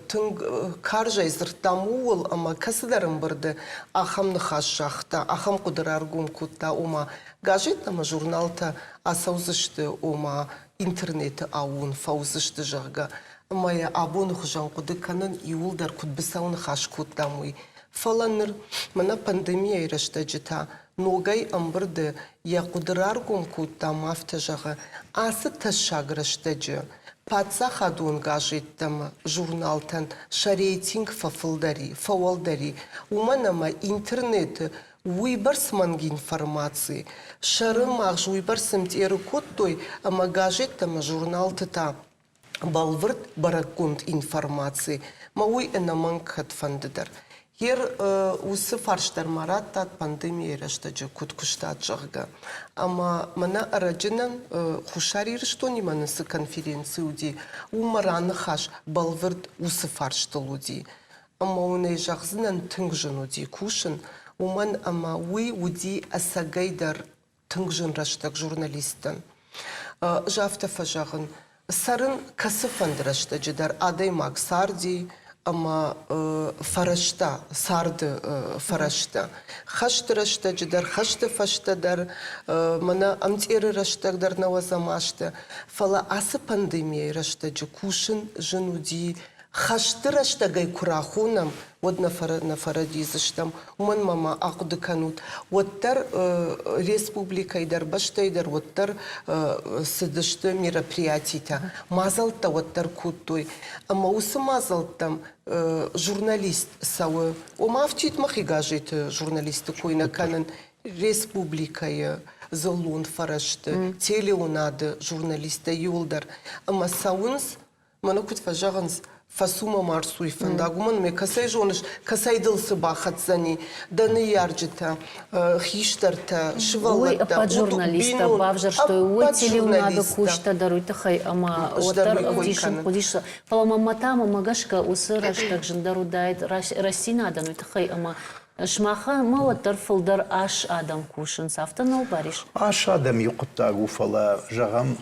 тынг карзӕй дзырдтам ууыл, ӕмӕ кӕцыдӕр ӕмбырды ахӕм ныхас загъта, ахӕм хъуыды раргом кодта, ома газеттӕ ӕмӕ журналтӕ ацӕудзысты, ома интернеты аууон фӕуыдзысты, зӕгъгӕ. Ӕмӕ йӕ абоны хуызӕн хъуыды кӕнын иууылдӕр куыд быцӕу ныхас кодтам, уый. Фӕлӕ ныр, мӕнӕ пандемийӕйы рӕстӕджы та ногӕй ӕмбырды йӕ хъуыды раргом кодта ӕмӕ афтӕ зӕгъы, ацы тӕссаг рӕстӕджы паддзахадон газеттӕ ӕмӕ журналтӕн сӕ рейтинг фӕфылдӕр и, фӕуӕлдӕр и, уымӕн ӕмӕ интернеты уыйбӕрц мӕнг информаци, сӕры магъз уыйбӕрц ӕмтъеры кодтой, ӕмӕ газеттӕ ӕмӕ журналты та бӕлвырд бӕрӕггонд информаци мӕ уый ӕнӕмӕнг кӕдфӕнды дӕр. Ер уыцы фарст дӕр ма радтат пандемийы рӕстӕджы куыд куыстат, зӕгъгӕ. Ӕмӕ мӕнӕ ӕрӕджы Хуссар Ирыстонимӕ нын цы конференци уыди, уым мӕ раныхас бӕлвырд уыцы фарстыл уыди. Ӕмӕ уын ӕй зӕгъдзынӕн, тынг зын уыди кусын, уымӕн ӕмӕ уый уыди ӕцӕгӕйдӕр тынг зын рӕстӕг журналисттӕн. Ӕз афтӕ фӕзӕгъын, цӕрын кӕцыфӕнды рӕстӕджы дӕр адӕймаг царди ӕмӕ фӕрӕзта, царды фӕрӕзтӕ. Хӕсты рӕстӕджы дӕр, хӕсты фӕстӕ дӕр, мӕнӕ ӕмцъеры рӕстӕг дӕр нӕуӕдзӕм азты. Фӕлӕ ацы пандемийӕйы рӕстӕджы кусын зын уыди Хӕсты рӕстӕгӕй куы рахонӕм, уӕд нӕ фӕрӕдидзыстӕм. Уымӕн ма ма ахъуыды кӕнут, уӕддӕр республикӕйы дӕр, бӕстӕйы дӕр уӕддӕр цыдысты мероприятитӕ, мадзӕлттӕ уӕддӕр кодтой. Ӕмӕ уыцы мадзӕлттӕм журналист цӕуы. Ома афтид мӕхи газеты журналисты кой нӕ кӕнын, республикӕйы дзыллон фӕрӕзты, телеуынады журналисттӕ иуылдӕр. Ӕмӕ цӕуынц Мӕнӕ куыд фӕзӕгъынц, фӕцу мӕ ма рцуй фӕндаг, уымӕн ӕмӕ кӕцӕй зоныс, кӕцӕй дыл цы бахӕцдзӕни, дӕ ныййарджытӕ, хистӕртӕ, сывӕллӕттӕ. Уый ӕппӕт журналисттӕ бавзӕрстой, уый телеуынады кусджытӕ дӕр уый тыххӕй ӕмӕ уӕддӕр ӕвдисын хъуыдис. Фӕлӕ мӕнмӕ та, мӕнмӕ гӕсгӕ, уыцы рӕстӕг зындӕр уыдаид рӕстдзинадӕн уый тыххӕй ӕмӕ Сымахмӕ уӕддӕр фылдӕр ас адӕм кусынц, афтӕ нӕу, Барис? Ас адӕм иу хъуыддаг у, фӕлӕ, зӕгъӕм,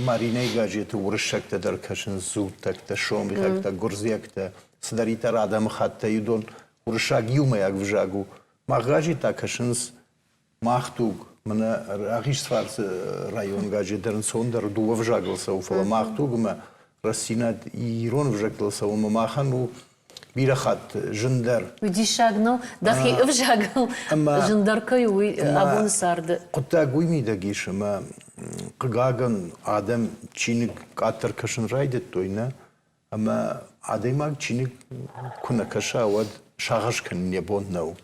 Маринӕйы газеты уырыссӕгтӕ дӕр кӕсынц дзуттӕгтӕ, сомихӕгтӕ, гуырдзиӕгтӕ, цыдӕриддӕр адӕмыхаттӕй уыдон уырыссаг иумӕйаг взаг у. Мах газеттӕ кӕсынц Мах дуг, мӕнӕ Рахизфарсы районы газет дӕр ӕнцондӕр дыууӕ взагыл цӕуы, фӕлӕ Мах дугмӕ рӕстдзинад ирон ӕвзӕгтыл цӕуы ӕмӕ махӕн у. Бирӕ хатт зындӕр. Уый диссаг нӕу, дӕхи ӕвзагыл зындӕр кӕй у, уый абоны царды. Хъуыддаг уый мидӕг ис, ӕмӕ хъыгагӕн адӕм чиныг къаддӕр кӕсын райдыдтой, нӕ? Ӕмӕ адӕймаг чиныг куы нӕ кӕса, уӕд сагъӕс кӕнын йӕ бон нӕу.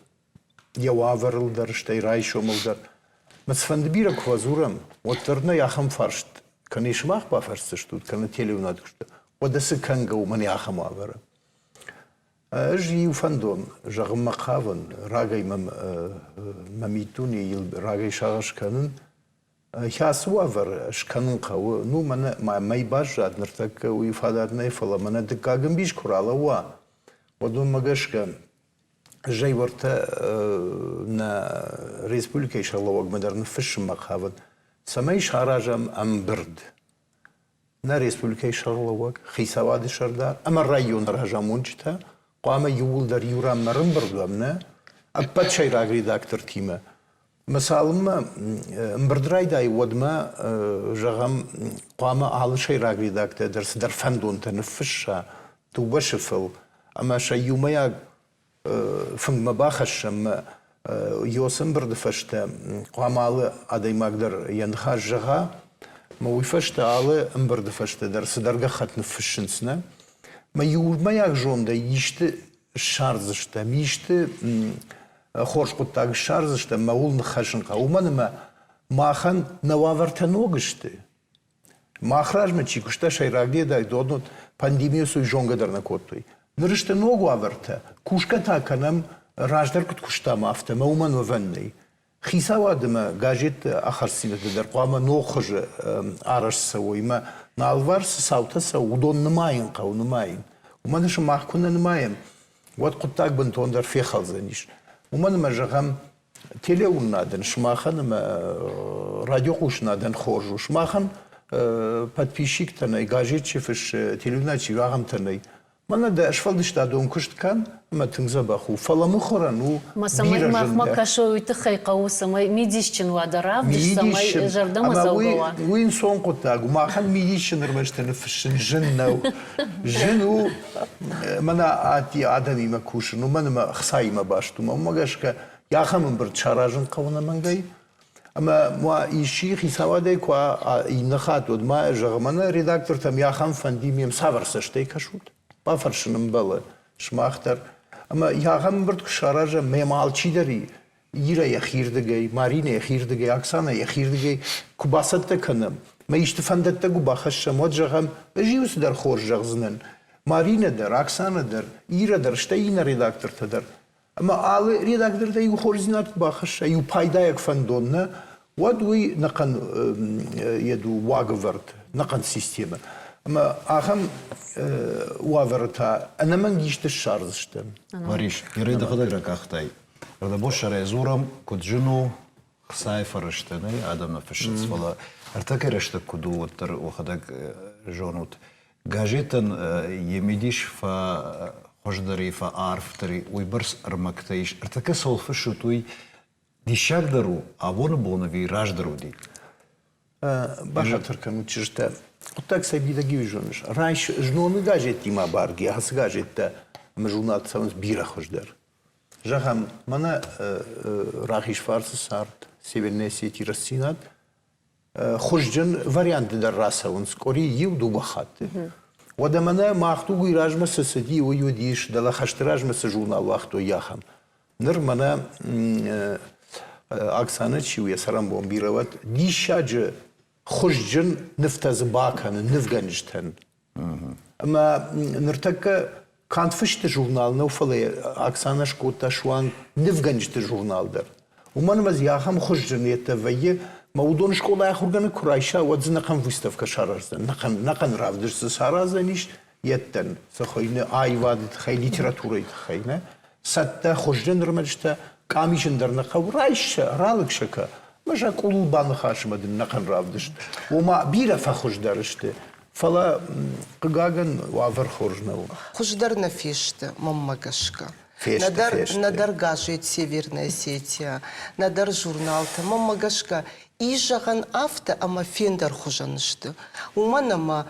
Йӕ уавӕрыл дӕр, стӕй райсомыл дӕр. Мӕ цыфӕнды бирӕ куы фӕдзурӕм, уӕддӕр нӕ ахӕм фарст кӕнӕ сымах бафӕрсдзыстут, кӕнӕ телеуынад куысты, уӕдӕ цы кӕнгӕ у мӕнӕ ахӕм уавӕры? Ӕз иу фӕндон зӕгъынмӕ хъавын, рагӕй мӕм мӕ миддунейыл рагӕй сагъӕс кӕнын, Кӕцы уавӕр скӕнын хъӕуы? Ну, мӕнӕ ма мӕй баззад ныртӕккӕ уый фадат нӕй, фӕлӕ мӕнӕ дыккаг ӕмбис куы ралӕууа, уӕд уымӕ гӕсгӕ ӕз ӕй уӕртӕ нӕ республикӕйы сӕргълӕууӕгмӕ дӕр ныффыссынмӕ хъавын, цӕмӕй саразӕм ӕмбырд. Нӕ республикӕйы сӕргълӕууӕг, хицауады сӕрдар ӕмӕ районы разамонджытӕ хъуамӕ иууылдӕр иу ранмӕ ӕрӕмбырд уӕм, нӕ ӕппӕт сӕйраг редактортимӕ. Ӕмӕ цалынмӕ ӕмбырд райдайы, уӕдмӕ, зӕгъӕм, хъуамӕ алы сӕйраг редактор дӕр цыдӕр фӕндонтӕ ныффысса дыууӕ сыфыл ӕмӕ сӕ иумӕйаг фынгмӕ бахӕссӕм Йосы ӕмбырды фӕстӕ хъуамӕ алы адӕймаг дӕр йӕ ныхас зӕгъа, ӕмӕ уый фӕстӕ алы ӕмбырды фӕстӕ дӕр цыдӕр гӕххӕтт ныффыссынц, нӕ? Мӕ иумӕйаг зондӕй исты ссардзыстӕм, исты хорз хъуыддаг ссардзыстӕм, мӕ ууыл ныххӕсын хъӕуы, уымӕн ӕмӕ махӕн нӕ уавӕртӕ ног сты. Мах размӕ чи куыста сӕйрагдӕр донот пандемийӕ суй зонгӕ дӕр нӕ кодтой. Ныр сты ног уавӕртӕ. Кусгӕ та кӕнӕм, раздӕр куыд куыстам, афтӕ ӕмӕ уымӕн уӕвӕн нӕй. Хицауад ӕмӕ газетты ахастдзинӕдтӕ дӕр хъуамӕ ног хуызы арӕзт цӕуой ӕмӕ нӕ алыварс цы цаутӕ цӕуы, уыдон нымайын хъӕуы, нымайын. Уымӕн сымах куы нӕ нымайӕм, уӕд хъуыддаг бынтондӕр фехӕлдзӕнис. Уымӕн ӕмӕ, зӕгъӕм, телеуынынадӕн сымахӕн ӕмӕ радиохъусынадӕн хорз у. Сымахӕн подписчиктӕ нӕй, газет чи фыссы, телеуынынад чи ахӕмтӕ нӕй. Мӕнӕ дӕ сфӕлдыстадон куыст кӕн ӕмӕ тынг дзӕбӕх у, фӕлӕ мыхуырӕн у Ма цӕмӕй махмӕ кӕсой, уый тыххӕй хъӕуы, цӕмӕй мидисджын уа дӕ равдыст, цӕмӕй зӕрдӕмӕдзӕугӕ уа. Уый ӕнцон хъуыддаг у. Махӕн мидисджын ӕрмӕджытӕ ныффыссын зын нӕу. Зын у мӕнӕ адӕмимӕ кусын, уымӕн ӕмӕ хцаимӕ баст у. Уымӕ гӕсгӕ ахӕм ӕмбырд саразын хъӕуы ӕнӕмӕнгӕй. Ӕмӕ ма исчи хицауадӕй куы иннӕ хатт, уӕд ма зӕгъы, мӕнӕ редактортӕм ахӕм фӕнди ме цавӕр цӕстӕй кӕсут? Бафӕрсын ӕмбӕлы сымах дӕр. Ӕмӕ ахӕм ӕмбырд куы саразӕм, мӕм алчидӕр Ира йӕхирдыгӕй, Маринӕ йӕхирдыгӕй, Оксана йӕхирдыгӕй куы бацӕттӕ кӕнӕм, мӕ исты фӕндӕттӕ куы бахӕссӕм, уӕд зӕгъӕм, ӕз иу цыдӕр хорз зӕгъдзынӕн. Маринӕ дӕр, Оксана дӕр, Ира дӕр, стӕй иннӕ редактортӕ дӕр. Ӕмӕ алы редактор дӕр иу хорздзинад куы бахӕсса, иу пайдайаг фӕндон нӕ, уӕд уый нӕхъӕн йед у уагӕвӕрд, нӕхъӕн системӕ. Ӕмӕ ахӕм уавӕры та ӕнӕмӕнг исты ссардзыстӕм. Марис, Ирӕ дӕхӕдӕг ракъахтай. Ӕрдӕбоссарӕй дзурӕм, куыд зын у хцайы фӕрӕзтӕ нӕй, адӕм нӕ фыссынц, фӕлӕ ӕртӕккӕ рӕстӕг куыд у, уӕддӕр уӕхӕдӕг зонут. Газетӕн йӕ мидис фӕхуыздӕр и, фӕарфдӕр и, уыйбӕрц ӕрмӕгтӕ ис. Ӕртӕккӕ цӕуыл фыссут, уый диссагдӕр у, абоны бон ӕви раздӕр уыди? Бахатыр кӕнут, чызджытӕ. Хъуыддаг цӕй мидӕг зоныс? Райс зноны газеттимӕ барги, ацы газеттӕ ӕмӕ журналты цӕуынц бирӕ хуыздӕр. Зӕгъӕм, мӕнӕ Рахизфарсы цард, Северная Осетия рӕстдзинад хуызджын вариантты дӕр рацӕуынц къуыри иу-дыууӕ хатты. Уӕдӕ мӕнӕ мах дуг уый размӕ цы цыди, уый уыдис, дӕлӕ хӕсты размӕ цы журнал уагътой, ахӕм. Ныр мӕнӕ Оксанӕ чи у, йӕ цӕрӕнбон бирӕ уӕд, диссаджы хуызджын нывтӕ дзы бакӕны нывгӕнджытӕн. Ӕмӕ ныртӕккӕ канд фысты журнал нӕу, фӕлӕ Оксанӕ скодта суанг нывгӕнджыты журнал дӕр. Уымӕн ӕмӕ дзы ахӕм хуызджын йедтӕ вӕййы, мӕ уыдон скъолайы ахуыргӕнӕг куы райса, уӕд дзы нӕхъӕн выставкӕ сараздзӕн, нӕхъӕн, нӕхъӕн равдыст дзы сараздзӕнис йедтӕн, цы хуыйны аивады тыххӕй, литературӕйы тыххӕй, нӕ? Цӕттӕ хуызджын ӕрмӕджытӕ къамисын дӕр нӕ хъӕуы, райс сӕ, ралыг сӕ кӕ. Мӕ сӕ къулыл баныхасмӕ дын нӕхъӕн равдыст. Ома бирӕ фӕхуыздӕр сты, фӕлӕ хъыгагӕн уавӕр хорз нӕу. Хуыздӕр нӕ фесты, мӕнмӕ гӕсгӕ. Нӕдӕр, нӕдӕр газет «Северная Осетия», нӕдӕр журналтӕ. Мӕнмӕ гӕсгӕ, ис зӕгъӕн афтӕ, ӕмӕ фендӕрхуызӕн сты. Уымӕн ӕмӕ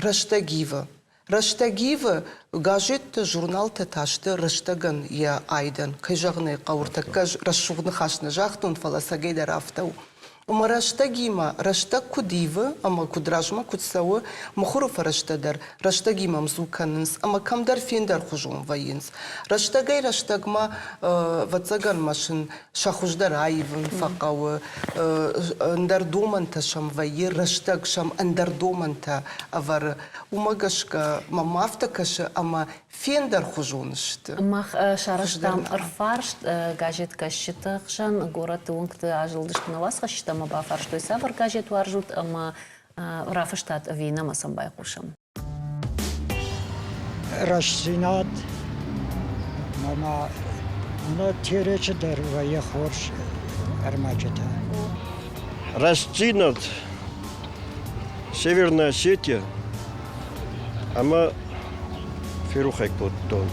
рӕстӕг ивы. Рӕстӕг ивы, газетты, журналтӕ та сты рӕстӕгӕн йӕ айдӕн. Кӕй зӕгъын ӕй хъӕуы, ӕртӕккӕ рӕсугъд ныхас нӕ загътон, фӕлӕ ӕцӕгӕйдӕр афтӕ у. Ӕмӕ рӕстӕгимӕ, рӕстӕг куыд ивы ӕмӕ куыд размӕ куыд цӕуы, мыхуыры фӕрӕзтӕ дӕр рӕстӕгимӕ ӕмдзу кӕнынц ӕмӕ кӕмдӕр фендӕрхуызон вӕййынц. Рӕстӕгӕй-рӕстӕгмӕ, ӕвӕццӕгӕн ма сын сӕ хуыздӕр аивын фӕхъӕуы, ӕндӕр домӕнтӕ сӕм вӕййы, рӕстӕг сӕм ӕндӕр домӕнтӕ ӕвӕры. Уымӕ гӕсгӕ мӕм афтӕ кӕсы, ӕмӕ фендӕрхуызон сты. Мах сарӕзтам ӕрфарст газеткӕсджыты хсӕн горӕты уынгты азылдысты нӕ уацхӕсджытӕ ӕмӕ бафарстой, цавӕр газет уарзут ӕмӕ рафыстат ӕви нӕ ӕмӕ сӕм байхъусӕм. Рӕстдзинад мӕ нӕ Теречы дӕр вӕййы хорз ӕрмӕджытӕ. Рӕстдзинад, Северная Осетия ӕмӕ ферухӕй кодтон.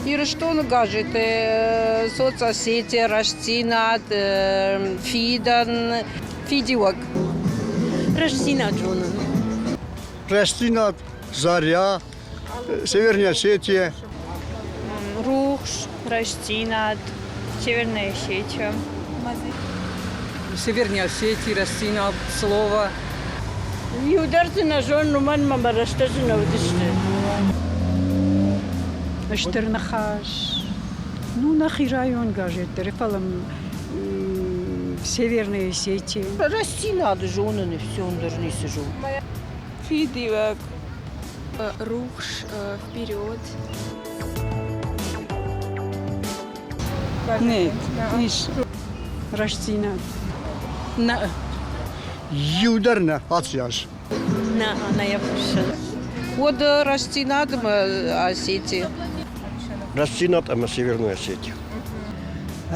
Ирыстоны газеты соцосети, Рӕстдзинад, Фидӕн, Фидиуӕг. Рӕстдзинад зонын. Рӕстдзинад, Заря, Северная Осетия. Рухс, Рӕстдзинад, Северная Осетия. Северная Осетия, Рӕстдзинад, Слово. Иу дӕр дзы нӕ зонын, уымӕн мӕ мӕ рӕстӕджы нӕ уыдысты. Стыр ныхас. Ну, нӕхи район газет дӕр, фӕлӕ Северная Осетия. Рӕстдзинады зонын и все, ӕндӕр ницы зонын. Фидиуӕг. Рухс, вперед. Нет, ис. Рӕстдзинад. Нӕ. Иу дӕр нӕ ацы аз. Нӕ, нӕ йӕ фыссын. Уӕд Рӕстдзинад ӕмӕ Осетия. Рӕстдзинад ӕмӕ Северная Осетия.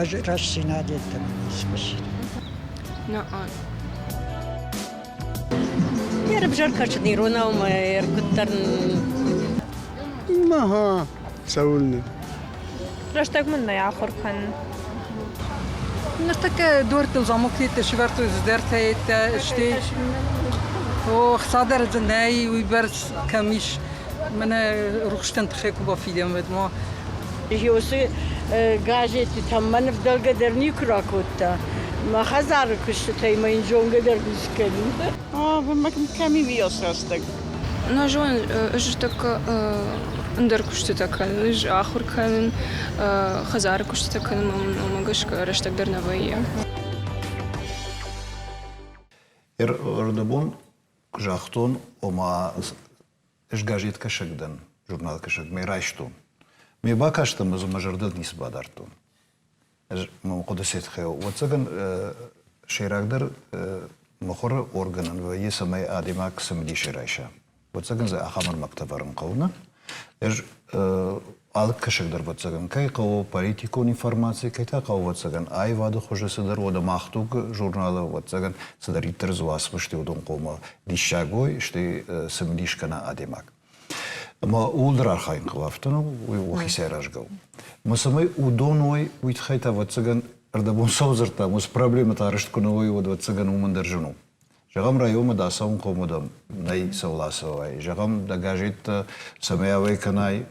Ӕз рӕстдзинад йеддӕмӕ ницы фыссын. Нӕ. Ӕрӕвзӕр кӕсын иронау мӕ ӕркуыддӕр. Ага, цӕуылнӕ? Рӕстӕг мын нӕ ахуыр кӕнын. Ныртӕккӕ дуӕрттыл замоктӕ сӕвӕрдтой цыдӕртӕ стӕй о хцадӕр дзы нӕй, уыйбӕрц кӕм ис. Мӕнӕ рухстӕн тыххӕй куы бафидӕм, уӕд ма. Уыцы газеттытӕм мӕ ӕвдӕлгӕ дӕр никуы ракодта. Мӕ хӕдзары куыстытӕй мӕ йын зонгӕ дӕр ницы кӕнын. Кӕм и уыйас рӕстӕг? Нӕ зонын, ӕз ныртӕккӕ ӕндӕр куыстытӕ кӕнын, ӕз ахуыр кӕнын, хӕдзары куыстытӕ кӕнын, уымӕ гӕсгӕ рӕстӕг дӕр нӕ вӕййы. Ӕрдӕбон куы загътон, ома ӕз газеткӕсӕг дӕн, журналкӕсӕг, мӕ райстон. Ме бакастӕн ӕз мӕ зӕрдыл ницы бадардтон. Ӕз мӕ хъуыды сетхӕ ӕвӕццӕгӕн сӕйрагдӕр мыхуыры органӕн вӕййы, цӕмӕй адӕймаг цымыдисӕй райса. Ӕвӕццӕгӕн дзы ахӕм ӕрмӕгтӕ ӕвӕрын хъӕуы, нӕ? Ӕз алы кӕсӕг дӕр ӕвӕццӕгӕн кӕй хъӕуы политикон информаци, кӕй та хъӕуы ӕвӕццӕгӕн аивады хуызы цыдӕр, уӕдӕ мах дуг журналы ӕвӕццӕгӕн цыдӕриддӕр дзы уацмысты уыдон хъуамӕ диссаг уой, стӕй цымыдис кӕна адӕймаг. Ӕмӕ ууыл дӕр архайын хъӕуы, афтӕ нӕу, уый уӕхицӕй аразгӕ у. Ӕмӕ цӕмӕй уыдон уой, уый тыххӕй та, ӕвӕццӕгӕн, ӕрдӕбон цӕуыл дзырдтам, уыцы проблемӕтӕ арӕзт куы нӕ уой, уӕд, ӕвӕццӕгӕн, уымӕн дӕр зын у. Зӕгъӕм, районмӕ дӕ ацӕуын хъом уыдӕм, нӕй цӕуыл ацӕуай. Зӕгъӕм, дӕ газеттӕ цӕмӕй ауӕй кӕнай,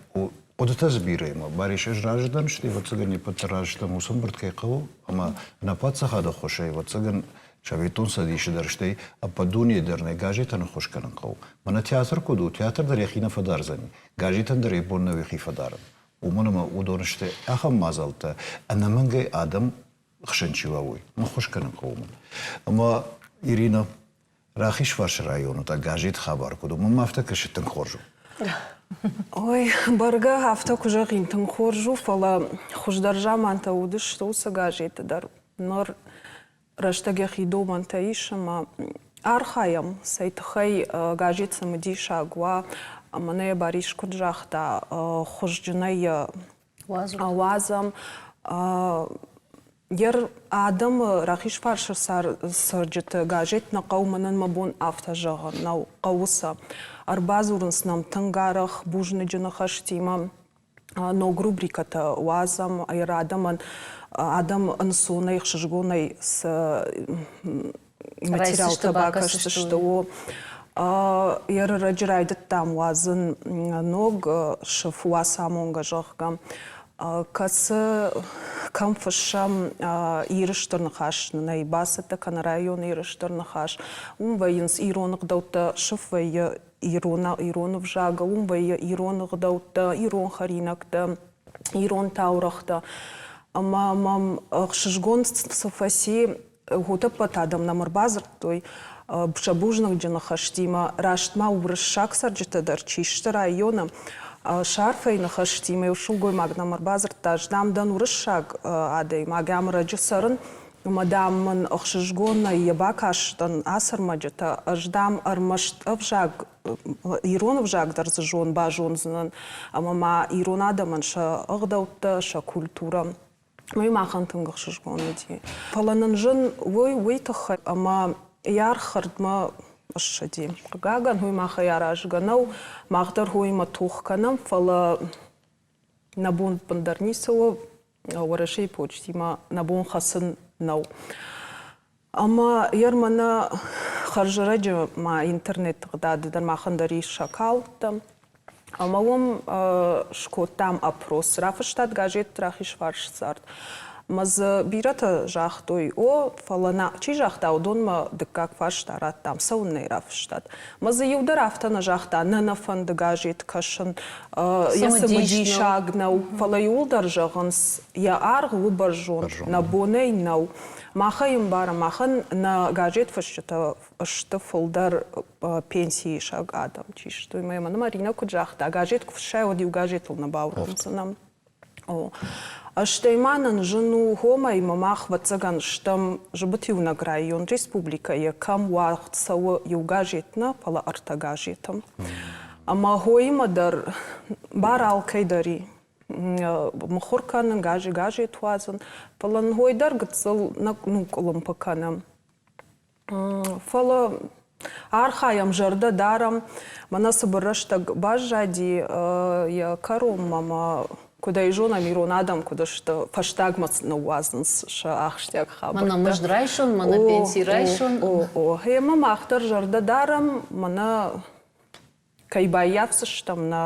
хъуыдытӕ дзы бирӕ ӕмӕ Барис, ӕз разы дӕн, стӕй, ӕвӕццӕгӕн, не ппӕт дӕр разы стӕм, уыцы ӕмбырд кӕй хъӕуы, ӕмӕ нӕ паддзахады ӕххуысӕй, ӕвӕццӕгӕн, Советон Цӕдисы дӕр, стӕй ӕппӕт дунейы дӕр нӕ газетӕн ӕххуыс кӕнын хъӕуы. Мӕнӕ театр куыд у, театр дӕр йӕхи нӕ фӕдардзӕни, газетӕн дӕр йӕ бон нӕу йӕхи фӕдарын. Уымӕн ӕмӕ уыдон сты ахӕм мадзӕлттӕ, ӕнӕмӕнгӕй адӕм хсӕн чи уа, уый. Ныххуыс кӕнын хъӕуы мын. Ӕмӕ Ирина, Рахизфарсы районы та газет хабар куыд у, мӕнмӕ афтӕ кӕсы тынг хорз у. Ой, бӕргӕ афтӕ куы зӕгъин, тынг хорз у, фӕлӕ хуыздӕр замантӕ уыдысты уыцы газеты дӕр. Ныр рӕстӕг йӕхи домӕнтӕ ис ӕмӕ архайӕм, цӕй тыххӕй газет цымыдисаг уа, ӕмӕ нӕ Барис куыд загъта, хуызджынӕй йӕ ауадзӕм. Йе адӕмы Рахизфарсы цӕрджыты газет нӕ хъӕуы, мӕнӕн мӕ бон афтӕ зӕгъын нӕу, хъӕуы сӕ. Ӕрбадзурынц нӕм тынг арӕх бузныджы ныхӕстимӕ. Ног рубрикӕтӕ уадзӕм адӕмӕн, адӕм ӕнцонӕй, ӕхсызгонӕй цы материалтӕ бакӕсдзысты, о. Йӕ рӕджы райдыдтам уадзын ног сыф Уацамонгӕ, зӕгъгӕ, кӕцы кӕм фыссӕм Иры Стыр Ныхас нын ӕй бацӕттӕ кӕны районы Иры Стыр Ныхас. Уым вӕййынц ирон ӕгъдӕуттӕ, сыф вӕййы ирон, ирон ӕвзагыл, уым вӕййы ирон ӕгъдӕуттӕ, ирон хӕринӕгтӕ, ирон таурӕгътӕ. Ӕмӕ мӕм ӕхсызгон цы фӕци, утӕппӕт адӕм нӕм ӕрбадзырдтой сӕ бузныгджы ныхӕстимӕ, раст ма уырыссаг цӕрджытӕ дӕр чи сты районы, сӕ арфӕйы ныхӕстимӕ иу сылгоймаг нӕм ӕрбадзырдта, ӕз, дам, дӕн уырыссаг адӕймаг, ам ӕрӕджы цӕрын, ӕмӕ, дам, мын ӕхсызгонӕй йӕ бакастӕн ацы ӕрмӕджытӕ, ӕз, дам, ӕрмӕст ӕвзаг, ирон ӕвзаг дӕр дзы зон базондзынӕн, ӕмӕ ма ирон адӕмӕн сӕ ӕгъдӕуттӕ, сӕ культурӕ. Уый махӕн тынг ӕхсызгон уыди. Фӕлӕ нын зын уый уый тыххӕй, ӕмӕ йӕ аргъ хӕрдмӕ ссыди. Хъыгагӕн, уый махӕй аразгӕ нӕу, мах дӕр уыимӕ тох кӕнӕм, фӕлӕ нӕ бон ӕппындӕр ницы у, Уӕрӕсейы почтимӕ нӕ бон хӕцын нӕу. Ӕмӕ йӕ мӕнӕ хӕрзӕрӕджы ма интернет тыгъдады дӕр махӕн дӕр ис аккаунттӕ. Ӕмӕ уым скодтам опрос. Рафыстат газет Рахизфарсы цард. Ӕмӕ дзы бирӕтӕ загътой, о, фӕлӕ нӕ чи загъта, уыдонмӕ дыккаг фарста радтам, цӕуыннӕ рафыстат. Ӕмӕ дзы иу дӕр афтӕ нӕ загъта, нӕ нӕ фӕнды газет кӕсын, йӕ цымыдисаг нӕу, фӕлӕ иууылдӕр зӕгъынц, йӕ аргъ у бӕрзонд, нӕ бонӕй нӕу. Махӕй ӕмбарӕм, махӕн нӕ газетфысджытӕ сты фылдӕр пенсиисӕг адӕм чи сты. Уый мӕ Марина куыд загъта, газет куы фыссай, уӕд иу газетыл нӕ баууӕнддзынӕ. О. Стӕй ма нын зын у хомӕй ӕмӕ мах, ӕвӕццӕгӕн, стӕм зыбыт иунӕг район республикӕйы, кӕм уагъд цӕуы иу газет нӕ, фӕлӕ ӕртӕ газеты. Ӕмӕ хоимӕ дӕр бар алкӕй дӕр и мыхуыр кӕнын, газет уадзын, фӕлӕ хой дӕр гыццыл нӕ ну къуылымпы кӕны. Фӕлӕ архайӕм, зӕрдӕ дарӕм. Мӕнӕ цыбыр рӕстӕг баззади йӕ кӕронмӕ ӕмӕ куыд ӕй зонӕм, ирон адӕм куыд сты, фӕстагмӕ ныууадзынц сӕ ахсджиаг хабӕрттӕ. Мӕнӕ мызд райсон, мӕнӕ пенси райсон. О, о, гъемӕ мах дӕр зӕрдӕ дарӕм, мӕнӕ кӕй баййафдзыстӕм нӕ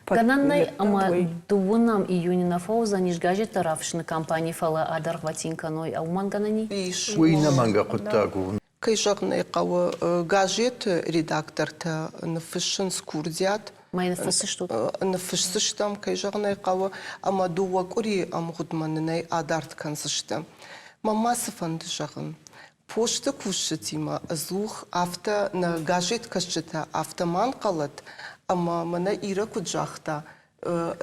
Гӕнӕн нӕй ӕмӕ дыууынӕм июны нӕ фӕуыдзӕнис газеттӕ рафыссыны кампани, фӕлӕ адӕргъвӕтин кӕной, уымӕн гӕнӕн и? Ис. Уый нӕмӕнгӕ хъуыддаг у. Кӕй зӕгъын ӕй хъӕуы, газеты редактортӕ ныффыссынц курдиат. Мӕ ныффысдзыстут? Ныффысдзыстӕм, кӕй зӕгъын ӕй хъӕуы, ӕмӕ дыууӕ къуырийы ӕмгъуыдмӕ нын ӕй адард кӕндзысты. Мӕн ма цы фӕнды зӕгъын? Посты кусджытимӕ ӕдзух афтӕ нӕ газеткӕсджытӕ афтӕ ма нхъӕлӕд, ӕмӕ мӕнӕ Ирӕ куыд загъта,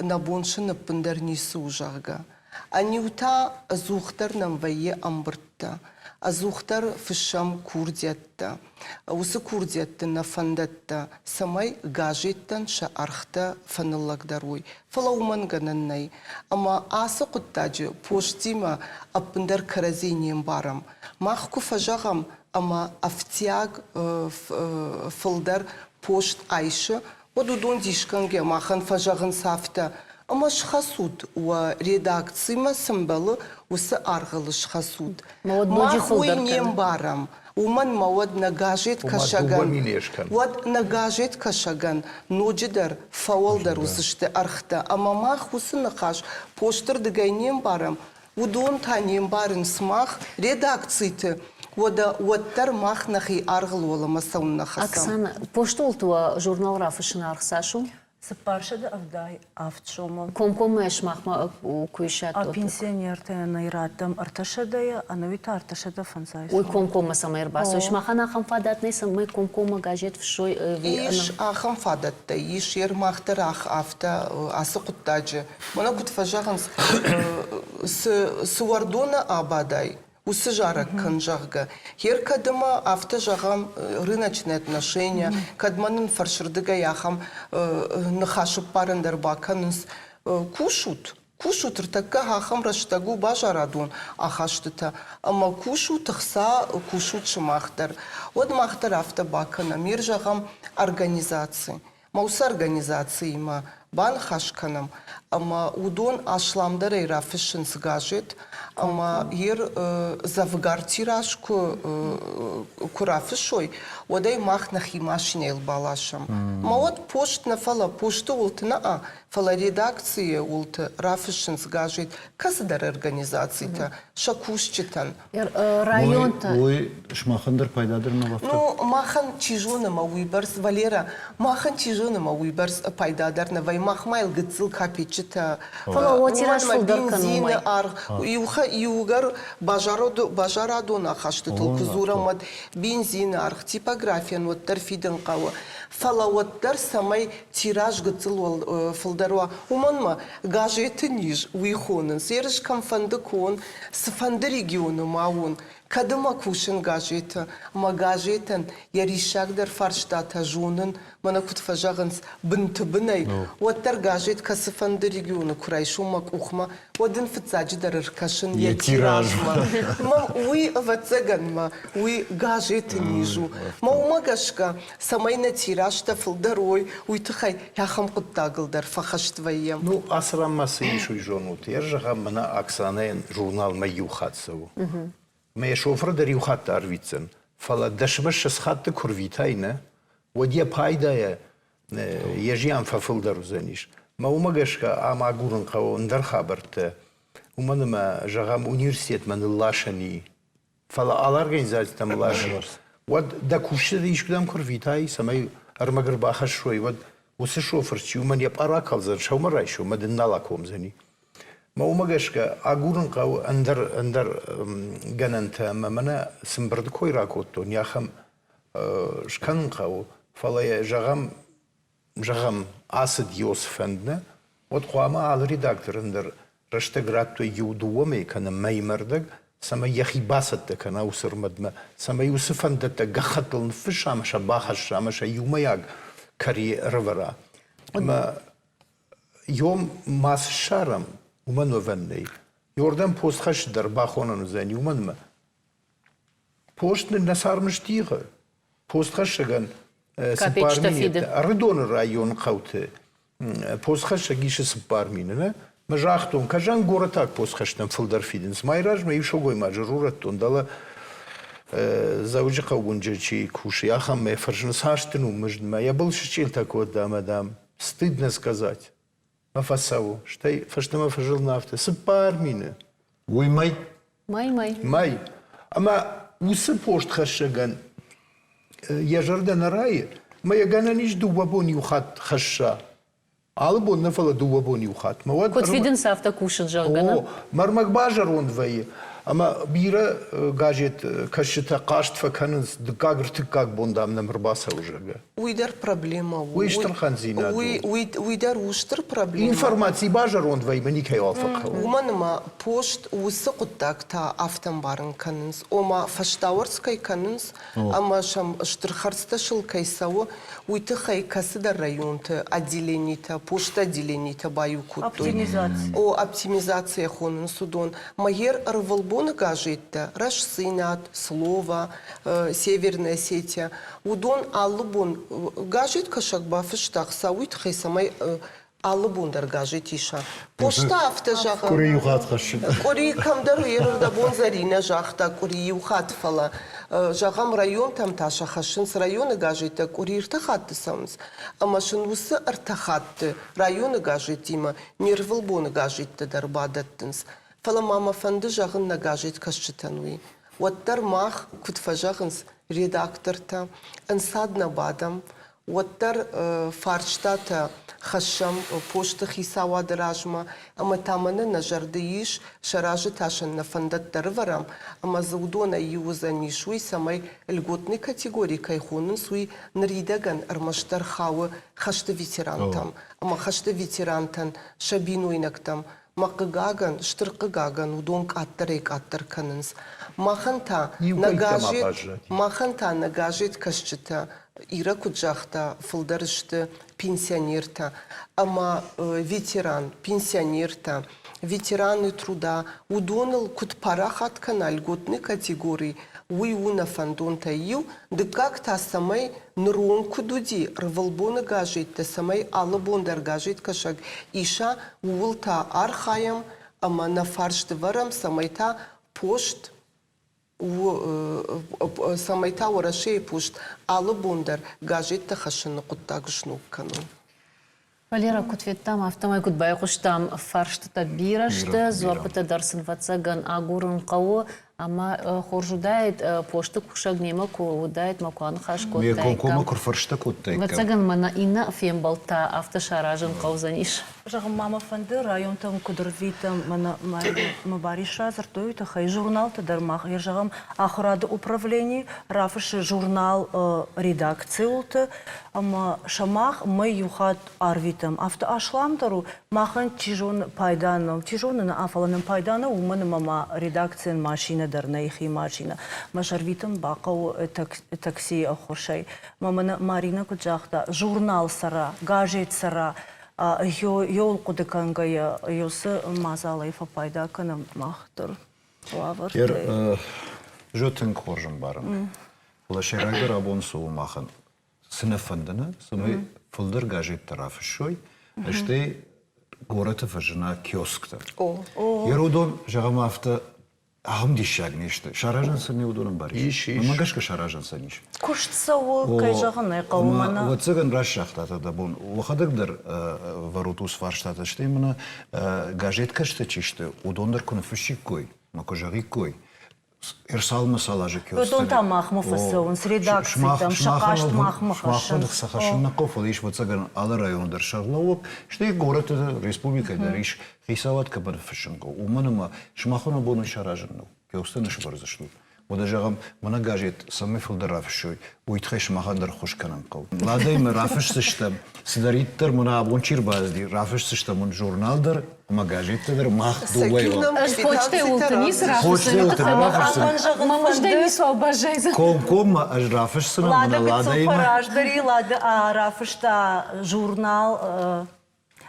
нӕ бон сын ӕппындӕр ницы у, зӕгъгӕ. Ӕниу та ӕдзухдӕр нӕм вӕййы ӕмбырдтӕ, ӕдзухдӕр фыссӕм курдиӕттӕ. Уыцы курдиӕтты нӕ фӕндӕттӕ, цӕмӕй газеттӕн сӕ ӕргътӕ фӕныллӕгдӕр уой, фӕлӕ уымӕн гӕнӕн нӕй. Ӕмӕ ацы хъуыддаджы постимӕ ӕппындӕр кӕрӕдзи не мбарӕм. Мах куы фӕзӕгъӕм, ӕмӕ ӕфтиаг фылдӕр пост айсы, уӕд уыдон дисгӕнгӕ махӕн фӕзӕгъынц афтӕ, ӕмӕ схӕцут, уӕ редакцимӕ цы мбӕлы, уыцы аргъыл схӕцут. Мах уый не мбарӕм, уымӕн ма уӕд нӕ газеткӕсӕгӕн, уӕд нӕ газеткӕсӕгӕн ноджыдӕр фӕуӕлдӕр уыдзысты ӕргътӕ. Ӕмӕ мах уыцы ныхас постырдыгӕй не мбарӕм, уыдон та не мбарынц мах редакциты, уӕдӕ уӕддӕр мах нӕхи аргъыл уӕлӕмӕ цӕуын нӕ хӕцӕм. Оксана, постолты уӕ журнал рафыссыны аргъ цас у? 477 сомы. Комкоммӕ сымахмӕ куы исат? А пенсионертӕ нӕ раттӕм ӕртӕсӕдӕйӕ, ӕнӕуи та 305 Уый комкоммӕ цӕмӕй ӕрбацӕуой? Сымахӕн ахӕм фадат нӕй, цӕмӕй комкоммӕ газет фыссой ӕви Ис ахӕм фадӕттӕ, ис Ермах дӕр афтӕ ацы хъуыддаджы. Мӕнӕ куыд фӕзӕгъынц, цы, цы уӕрдоны абадай, уыцы зарӕг кӕн, зӕгъгӕ. Гъер кӕд ӕмӕ афтӕ зӕгъӕм, рыночные отношения, кӕд ма нын фӕрсырдыгӕй ахӕм ныхасыппарӕн дӕр бакӕнынц, кусут, кусут, ӕртӕккӕ ахӕм рӕстӕг у базарадон ахастытӕ, ӕмӕ кусут ӕхца, кусут сымах дӕр. Уӕд мах дӕр афтӕ бакӕнӕм, ир зӕгъӕм, организаци. Мӕ уыцы организациимӕ баныхас кӕнӕм, ӕмӕ уыдон асламдӕрӕй рафыссынц газет. Ӕмӕ ер дзӕвгар тираж куы куы рафыссой, уӕд ӕй мах нӕхи машинӕйыл баласӕм. Ӕмӕ уӕд пост нӕ фӕлӕ посты уылты нӕ, фӕлӕ редакцийы уылты рафыссынц газет кӕцыдӕр организацитӕ сӕ кусджытӕн. Районтӕ. Уый сымахӕн дӕр пайдадӕр нӕ бафта? Ну, махӕн чи зоны мӕ уыйбӕрц, Валера, махӕн чи зоны мӕ уыйбӕрц пайдадӕр нӕ вӕййы. Мах ма йыл гыццыл капеччытӕ. Фӕлӕ уӕ тираж фылдӕр кӕны бензины аргъ. Иугӕр базарадон ахастытыл куы дзурӕм, уӕд бензины аргъ, типографийӕн уӕддӕр фидын хъӕуы. Фӕлӕ уӕддӕр цӕмӕй тираж гыццыл фылдӕр уа, уымӕн ма газеты низ уый хонынц. Ерыс кӕмфӕнды куы уон, цыфӕнды регионы ма уон, кӕд ӕмӕ кусын газеты, ӕмӕ газетӕн йӕ риссагдӕр фарстатӕ зонын, мӕнӕ куыд фӕзӕгъынц, бынты бынӕй, уӕддӕр газет кӕцыфӕнды регионы куы райсон мӕ къухмӕ, уӕд ын фыццаджыдӕр ӕркӕсын йӕ тиражмӕ. Мӕ уый, ӕвӕццӕгӕн мӕ, уый газеты низ у. Мӕ уымӕ гӕсгӕ, цӕмӕй нӕ тиражтӕ фылдӕр уой, уый тыххӕй ахӕм хъуыддагыл дӕр фӕхӕст вӕййӕм. Ну, ацы ран ма цы ис, уый зонут. Йӕ зӕгъӕм, мӕнӕ Оксанӕйӕн журналмӕ иу хатт цӕуы. Мӕ йӕ шофыр дӕр иу хатт арвитдзӕн. Фӕлӕ дӕсмӕ ссӕдз хатты куы рвитай, нӕ, уӕд йӕ пайдайӕ йӕ зиан фӕфылдӕр уыдзӕнис. Мӕ уымӕ гӕсгӕ ам агурын хъӕуы ӕндӕр хабӕрттӕ. Уымӕн ӕмӕ, зӕгъӕм, университетмӕ нылласӕн и. Фӕлӕ алы организацитӕм ласынц. Уӕд дӕ кусджыты искуыдӕм куы рвитай, цӕмӕй ӕрмӕг ӕрбахӕссой, уӕд уыцы шофыр чи уымӕн йӕ пъа ракалдзӕн сӕумӕрайсоммӕ дын нал акомдзӕни. Мӕ уымӕ гӕсгӕ агурын хъӕуы ӕндӕр ӕндӕр гӕнӕнтӕ ӕмӕ мӕнӕ цы мбырды кой ракодтон, ахӕм скӕнын хъӕуы, фӕлӕ йӕ зӕгъӕм, зӕгъӕм, ацыд Иосиф-фӕнд нӕ, уӕд хъуамӕ алы редакторӕн дӕр рӕстӕг радтой иу-дыууӕ мӕй кӕнӕ мӕймӕ рдӕг, цӕмӕй йӕхи бацӕттӕ кӕна уыцы ӕрмӕдмӕ, цӕмӕй уыцы фӕндӕттӕ гӕххӕттыл ныффысса ӕмӕ сӕ бахӕсса ӕмӕ сӕ иумӕйаг кӕри ӕрӕвӕра. Ӕмӕ Йом ма цы ссарӕм, уымӕн уӕвӕн нӕй. Иордан постхӕст дӕр бахонӕн уыдзӕни, уымӕн ӕмӕ пост нын нӕ царм стигъы. Постхӕссӕгӕн 4 мины Ӕрыдоны районы хъӕуты постхӕссӕг исы 4 мины. Нӕ? Мӕ загътон, кӕзӕн горӕтаг постхӕстӕн фылдӕр фидынц. Мӕй размӕ иу сылгоймаджы рурӕдтон, дӕлӕ Дзӕуджыхъӕуы уынджы чи кусы, ахӕм мӕ фӕрсын, цас дын у мызд? Мӕ йӕ был сычъилтӕ кодта ӕмӕ, дам, стыдно сказать. Мӕ фӕцӕуы, стӕй фӕстӕмӕ фӕзылын афтӕ, 4 мины. Уый мӕй? Мӕй, мӕй. Мӕй. Ӕмӕ уыцы постхӕссӕгӕн йӕ зӕрдӕ нӕ райы, мӕ йӕ гӕнӕн ис дыууӕ бон иу хатт хӕсса. Алы бон нӕ, фӕлӕ дыууӕ бон иу хатт. Мӕ уӕд Куыд фидынц, афтӕ кусын, зӕгъгӕ, нӕ? О, мӕрмӕг базӕронд вӕййы. Ӕмӕ бирӕ газет кӕсджытӕ хъаст фӕкӕнынц, дыккаг, ӕртыккаг бон, дам, нӕм ӕрбацӕуы, зӕгъгӕ. Уый дӕр проблемӕ у. Уый стыр хъӕндзинад у. Уый, уый дӕр у стыр проблемӕ. Информаци базӕронд вӕййы, никӕйуал фӕхъӕуы. Уымӕн ӕмӕ пост уыцы хъуыддаг та афтӕ ӕмбарын кӕнынц, ома фӕстауӕрц кӕй кӕнынц ӕмӕ сӕм стыр хӕрдзтӕ сыл кӕй цӕуы, уый тыххӕй кӕцыдӕр районты отделенитӕ, посты отделенитӕ баиу кодтой. Оптимизаци. О, оптимизацийӕ хонынц уыдон. Мӕгер ӕрвылбоны газеттӕ Рӕстдзинад, Слово, Северная Осетия, уыдон алы бон газеткӕсӕг бафыста хца уый тыххӕй, цӕмӕй алы бон дӕр газет иса. Къоста афтӕ зӕгъы. Къуыри иу хатт хӕссын. Къуыри кӕмдӕр ӕрдӕбон Зӕринӕ загъта къуыри иу хатт, фӕлӕ зӕгъӕм, районтӕм та сӕ хӕссынц районы газеттӕ къуыри ӕртӕ хатты цӕуынц, ӕмӕ сын уыцы ӕртӕ хатты районы газеттимӕ не рвылбоны газеттӕ дӕр бадӕттынц. Фӕлӕ ма мӕ фӕнды зӕгъын нӕ газеткӕсджытӕн уый. Уӕддӕр мах, куыд фӕзӕгъынц, редактортӕ, ӕнцад нӕ бадӕм, уӕддӕр фарстатӕ хӕссӕм посты хицауады размӕ ӕмӕ та мӕнӕ нӕ зӕрды ис, сӕ разы та сын нӕ фӕндӕттӕ ӕрывӕрӕм ӕмӕ дзы уыдонӕй иу уыдзӕнис уый, цӕмӕй льготный категори кӕй хонынц, уый ныридӕгӕн ӕрмӕстдӕр хауы хӕсты ветерантӕм ӕмӕ хӕсты ветерантӕн сӕ бинойнӕгтӕм. Мӕ хъыгагӕн, стыр хъыгагӕн, уыдон къаддӕрӕй-къаддӕр кӕнынц. Махӕн та нӕ газет, махӕн та нӕ газеткӕсджытӕ, Ира куыд загъта, фылдӕр сты пенсионертӕ ӕмӕ ветеран, пенсионертӕ, ветераны труда, уыдоныл куыд парахат кӕна льготный категори, уый у нӕ фӕндонтӕй иу. Дыккаг та, цӕмӕй ныронг куыд уыди, ӕрвылбоны газеттӕ, цӕмӕй алы бон дӕр газеткӕсӕг иса, ууыл та архайӕм. Ӕмӕ нӕ фарс дывӕрӕм, цӕмӕй та пост цӕмӕй та Уӕрӕсейы пост алы бон дӕр газеттӕ хӕссыны хъуыддаг сног кӕной. Валера, куыд федтам, афтӕмӕй куыд байхъуыстам, фарстытӕ бирӕ сты, дзуаппытӕ дӕр сын ӕвӕццӕгӕн агурын хъӕуы ӕмӕ хорз уыдаид, посты кусӕг немӕ куы уыдаид, мӕ куы аныхас кодтаиккам. Ме комкоммӕ куы рфӕрстӕ кодтаиккам. Ӕвӕццӕгӕн мӕнӕ иннӕ фембӕлд та афтӕ саразын хъӕудзӕнис. Зӕгъын ма мӕ фӕнды, районтӕм куыд ӕрвитӕм, мӕнӕ мӕ Барис радзырдтой уый тыххӕй, журналты дӕр мах, зӕгъӕм, ахуырады управлени рафыссы журнал редакцийы уылты, ӕмӕ сӕ мах мӕй иу хатт арвитӕм. Афтӕ асламдӕр у, махӕн чи зоны пайда нӕу, чи зоны нӕ, фӕлӕ нын пайда нӕу, уымӕн ӕмӕ ма редакцийӕн машинӕ дӕр нӕй, хи машинӕ. Мӕ сӕрвитын бахъӕуы таксийы ӕххуысӕй. Мӕ мӕнӕ Маринӕ куыд загъта, журнал цӕра, газет цӕра, йоуыл хъуыды кӕнгӕйӕ, уыцы мадзалӕй фӕпайда кӕнӕм мах дӕр уавӕртӕй. Жо тынг хорз ӕмбарын. Фӕлӕ сӕйрагдӕр абон цы у махӕн? Цы нӕ фӕнды нӕ, цӕмӕй фылдӕр газеттӕ рафыссой, стӕй горӕты фӕзына киосктӕ. Ерудон, зӕгъӕм афтӕ, ахӕм диссаг не сты. Саразӕн сын не уыдон ӕмбарис. Ис, ис. Мӕнмӕ гӕсгӕ саразӕн сын ис. Куыст цӕуы, кӕй зӕгъын ӕй хъӕуы, мӕнӕ. Ӕвӕццӕгӕн раст загътат дӕ бон. Уӕхӕдӕг дӕр вӕрут уыцы фарстатӕ, стӕй мӕнӕ газеткӕсджытӕ чи сты, уыдон дӕр куы ныффыссиккой, мӕ куы зӕгъиккой, Ӕрцалынмӕ цал азы киосктӕ. Уыдон та махмӕ фӕцӕуынц, редакцитӕм, сӕ хъаст махмӕ хӕссынц. Сымах сӕ хӕссын нӕ хъӕуы, фӕлӕ ис, ӕвӕццӕгӕн, алы районы дӕр сӕргълӕууӕг, стӕй горӕты дӕр, республикӕйы дӕр ис хицауад кӕмӕн фыссын хъӕуы, уымӕн ӕмӕ сымахӕн уӕ бон уый саразын нӕу. Киосктӕ нӕ сбӕрдзыстут. Уӕдӕ зӕгъӕм, мӕнӕ газет цӕмӕй фылдӕр рафыссой, уый тыххӕй сымахӕн дӕр ӕххуыс кӕнын хъӕуы. Ладӕй мӕ рафысдзыстӕм, цыдӕриддӕр мӕнӕ абон чи рбацыди, рафысдзыстӕм уын журнал дӕр ӕмӕ газеттӕ дӕр мах дыууӕйыл. Ӕз почтӕйы уылты ницы рафысдзынӕн. Мӕ мыздӕй ницуал баззайдзӕн. Комкоммӕ ӕз рафысдзынӕн мӕнӕ Ладӕимӕ. Раздӕри Лада рафыста журнал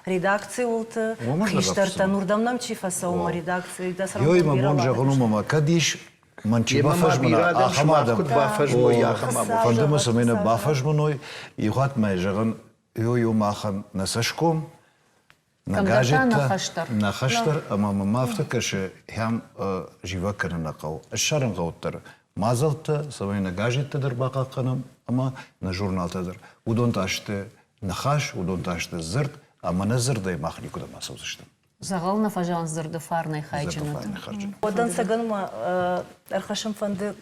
редакцийы уылты, хистӕртӕн уырдӕм нӕм чи фӕцӕуы мӕ редакцийы. Ёй, мӕ бон зӕгъын у, мама, кӕд ис мӕн чи бафӕзмына, ахӕм адӕм. Куыд бафӕзмой, ахӕм адӕм. Фӕнды мӕ, цӕмӕй нӕ бафӕзмыной, иухатт мӕ зӕгъын, ё махӕн нӕ цӕсгом, нӕ газеттӕ, нӕ хӕстӕр, ӕмӕ мӕм афтӕ кӕсы, хӕм зивӕг кӕнын нӕ хъӕуы. Ссарын хъӕуы дӕр мадзӕлттӕ, цӕмӕй нӕ газеттӕ дӕр бахъахъхъӕнӕм ӕмӕ нӕ журналтӕ дӕр. Уыдон та сты ныхас, уыдон та сты дзырд, ӕмӕ нӕ дзырдӕй мах никуыдӕм ацӕудзыстӕм. Дзӕгъӕл нӕ фӕзӕгъынц дзырды фарнӕй хайджын уыд. Дӕнцӕгӕн ма ӕрхӕссын фӕнды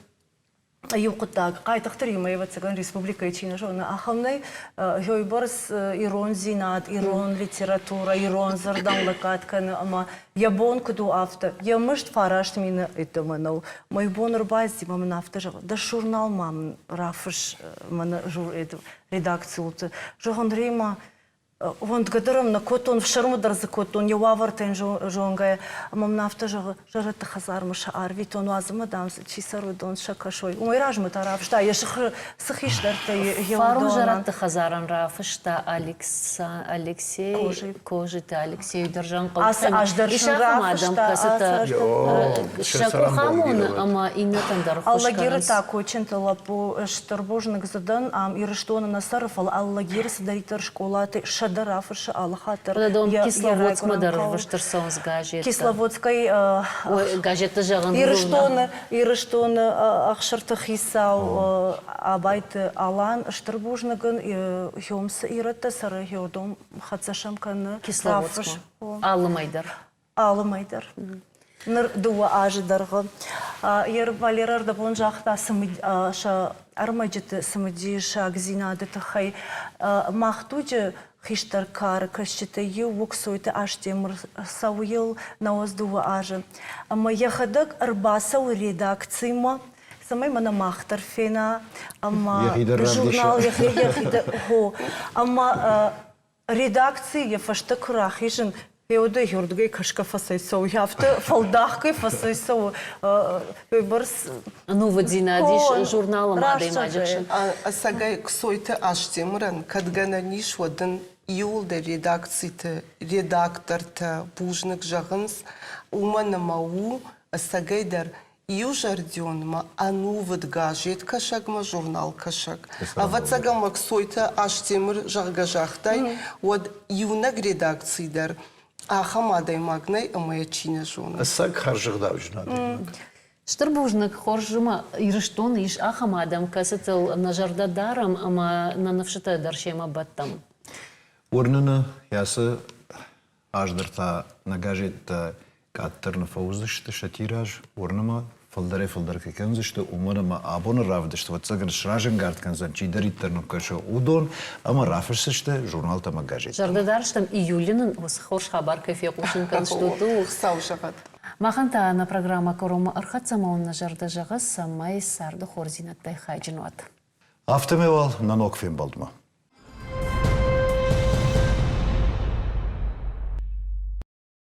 иу хъуыддаг. Хъайтыхъты Риммӕ, ӕвӕццӕгӕн, республикӕйы чи нӕ зоны, ахӕм нӕй. Уыйбӕрц ирондзинад, ирон литературӕ, ирон дзырдӕн лӕггад кӕны ӕмӕ йӕ бон куыд у, афтӕ. Йӕ мызд 9000 йеддӕмӕ нӕу. Мӕ бон ӕрбацыди ӕмӕ мын афтӕ зӕгъы, дӕ журнал ма мын рафысс мӕнӕ редакциуылты. Зӕгъын, Риммӕ, Уӕндгӕ дӕр ӕм нӕ кодтон, ӕфсӕрмы дӕр дзы кодтон, йӕ уавӕртӕ йын зонгӕйӕ. Ӕмӕ мын афтӕ зӕгъы, зӕрӕдты хӕдзармӕ сӕ арвитон, уадз ӕмӕ, дам, чи цӕры, уыдон сӕ кӕсой. Уымӕй размӕ та рафыста йӕ сыхы цы хистӕртӕ йӕ Фарон зӕрӕдты хӕдзарӕн рафыста Алексей Кожиты Алексей дӕр Ацы аз дӕр сын рафыста. Кӕцытӕ сӕ къух амоны ӕмӕ иннӕтӕн дӕр ӕххуыс Алагиры та Кочынты лӕппу стыр бузныг дзы дӕн. Ам Ирыстоны нӕ цӕры, фӕлӕ Алагиры цыдӕриддӕр скъолаты сӕдӕ рафыссы алы хатт дӕр. Кисловодскмӕ дӕр ӕрвыст ӕрцӕуынц газеттӕ. Кисловодскӕй газеттӕ зӕгъын Ирыстоны Ирыстоны ӕхсырты хицау Абайты Алан стыр бузныг ын хём цы ирӕттӕ цӕры, хёдом хӕццӕ сӕм кӕны. Кисловодскмӕ алы мӕй дӕр. Алы мӕй дӕр. Ныр дыууӕ азы дӕргъы. Валера ӕрдӕбон загъта сӕ ӕрмӕджыты цымыдисагдзинады тыххӕй. Мах дуджы хистӕр кары кӕсджытӕй иу Уксойты Астемыр цӕуы йыл 92 азы. Ӕмӕ йӕхӕдӕг ӕрбацӕуы редакцимӕ, цӕмӕй мӕнӕ мах дӕр фена ӕмӕ журнал йӕхи дӕр ӕмӕ Редакцийы йӕ фӕстӕ куы рахизын, гъеуӕдӕй уырдыгӕй кӕсгӕ фӕцӕйцӕуы, афтӕ фӕлдахгӕ фӕцӕйцӕуы, уыйбӕрц Ӕнувыддзинад ис журналы адӕймаджы хсӕн. Ӕцӕгӕй Кцойты Астемырӕн кӕд гӕнӕн ис, уӕд ын иууылдӕр редакциты редактортӕ бузныг зӕгъынц, уымӕн ӕмӕ у ӕцӕгӕйдӕр иузӕрдионмӕ, ӕнувыд газеткӕсӕгмӕ, журналкӕсӕг. Ӕвӕццӕгӕн, Максойты Астемыр, зӕгъгӕ, загътай, уӕд иунӕг редакци дӕр. Ахӕм адӕймаг нӕй ӕмӕ йӕ чи нӕ зоны. Ӕцӕг хӕрзӕгъдауджын адӕймаг. Стыр бузныг, хорз ӕмӕ Ирыстоны ис ахӕм адӕм, кӕцытыл нӕ зӕрдӕ дарӕм ӕмӕ нӕ ныфсытӕ дӕр семӕ бӕттӕм. Уырныны ацы аз дӕр та нӕ газеттӕ къаддӕр нӕ фӕуыдзысты сӕ тираж, уырны мӕ, фылдӕрӕй-фылдӕр кӕй кӕндзысты, уымӕн ӕмӕ абоны равдыст, ӕвӕццӕгӕн, сразӕнгард кӕндзӕн, чидӕриддӕр нӕм кӕсы, уыдон ӕмӕ рафысдзысты журналтӕ ӕмӕ газеттӕ. Зӕрдӕдарстӕм, июлы нын уыцы хорз хабар кӕй фехъусын кӕндзыстут, ууыл. Хуыцау зӕгъӕд. Махӕн та нӕ программӕ кӕронмӕ ӕрхӕццӕ ӕмӕ уын нӕ зӕрдӕ зӕгъы, цӕмӕй царды хорздзинӕдтӕй хайджын уат. Афтӕмӕй уал нӕ ног фембӕлдмӕ.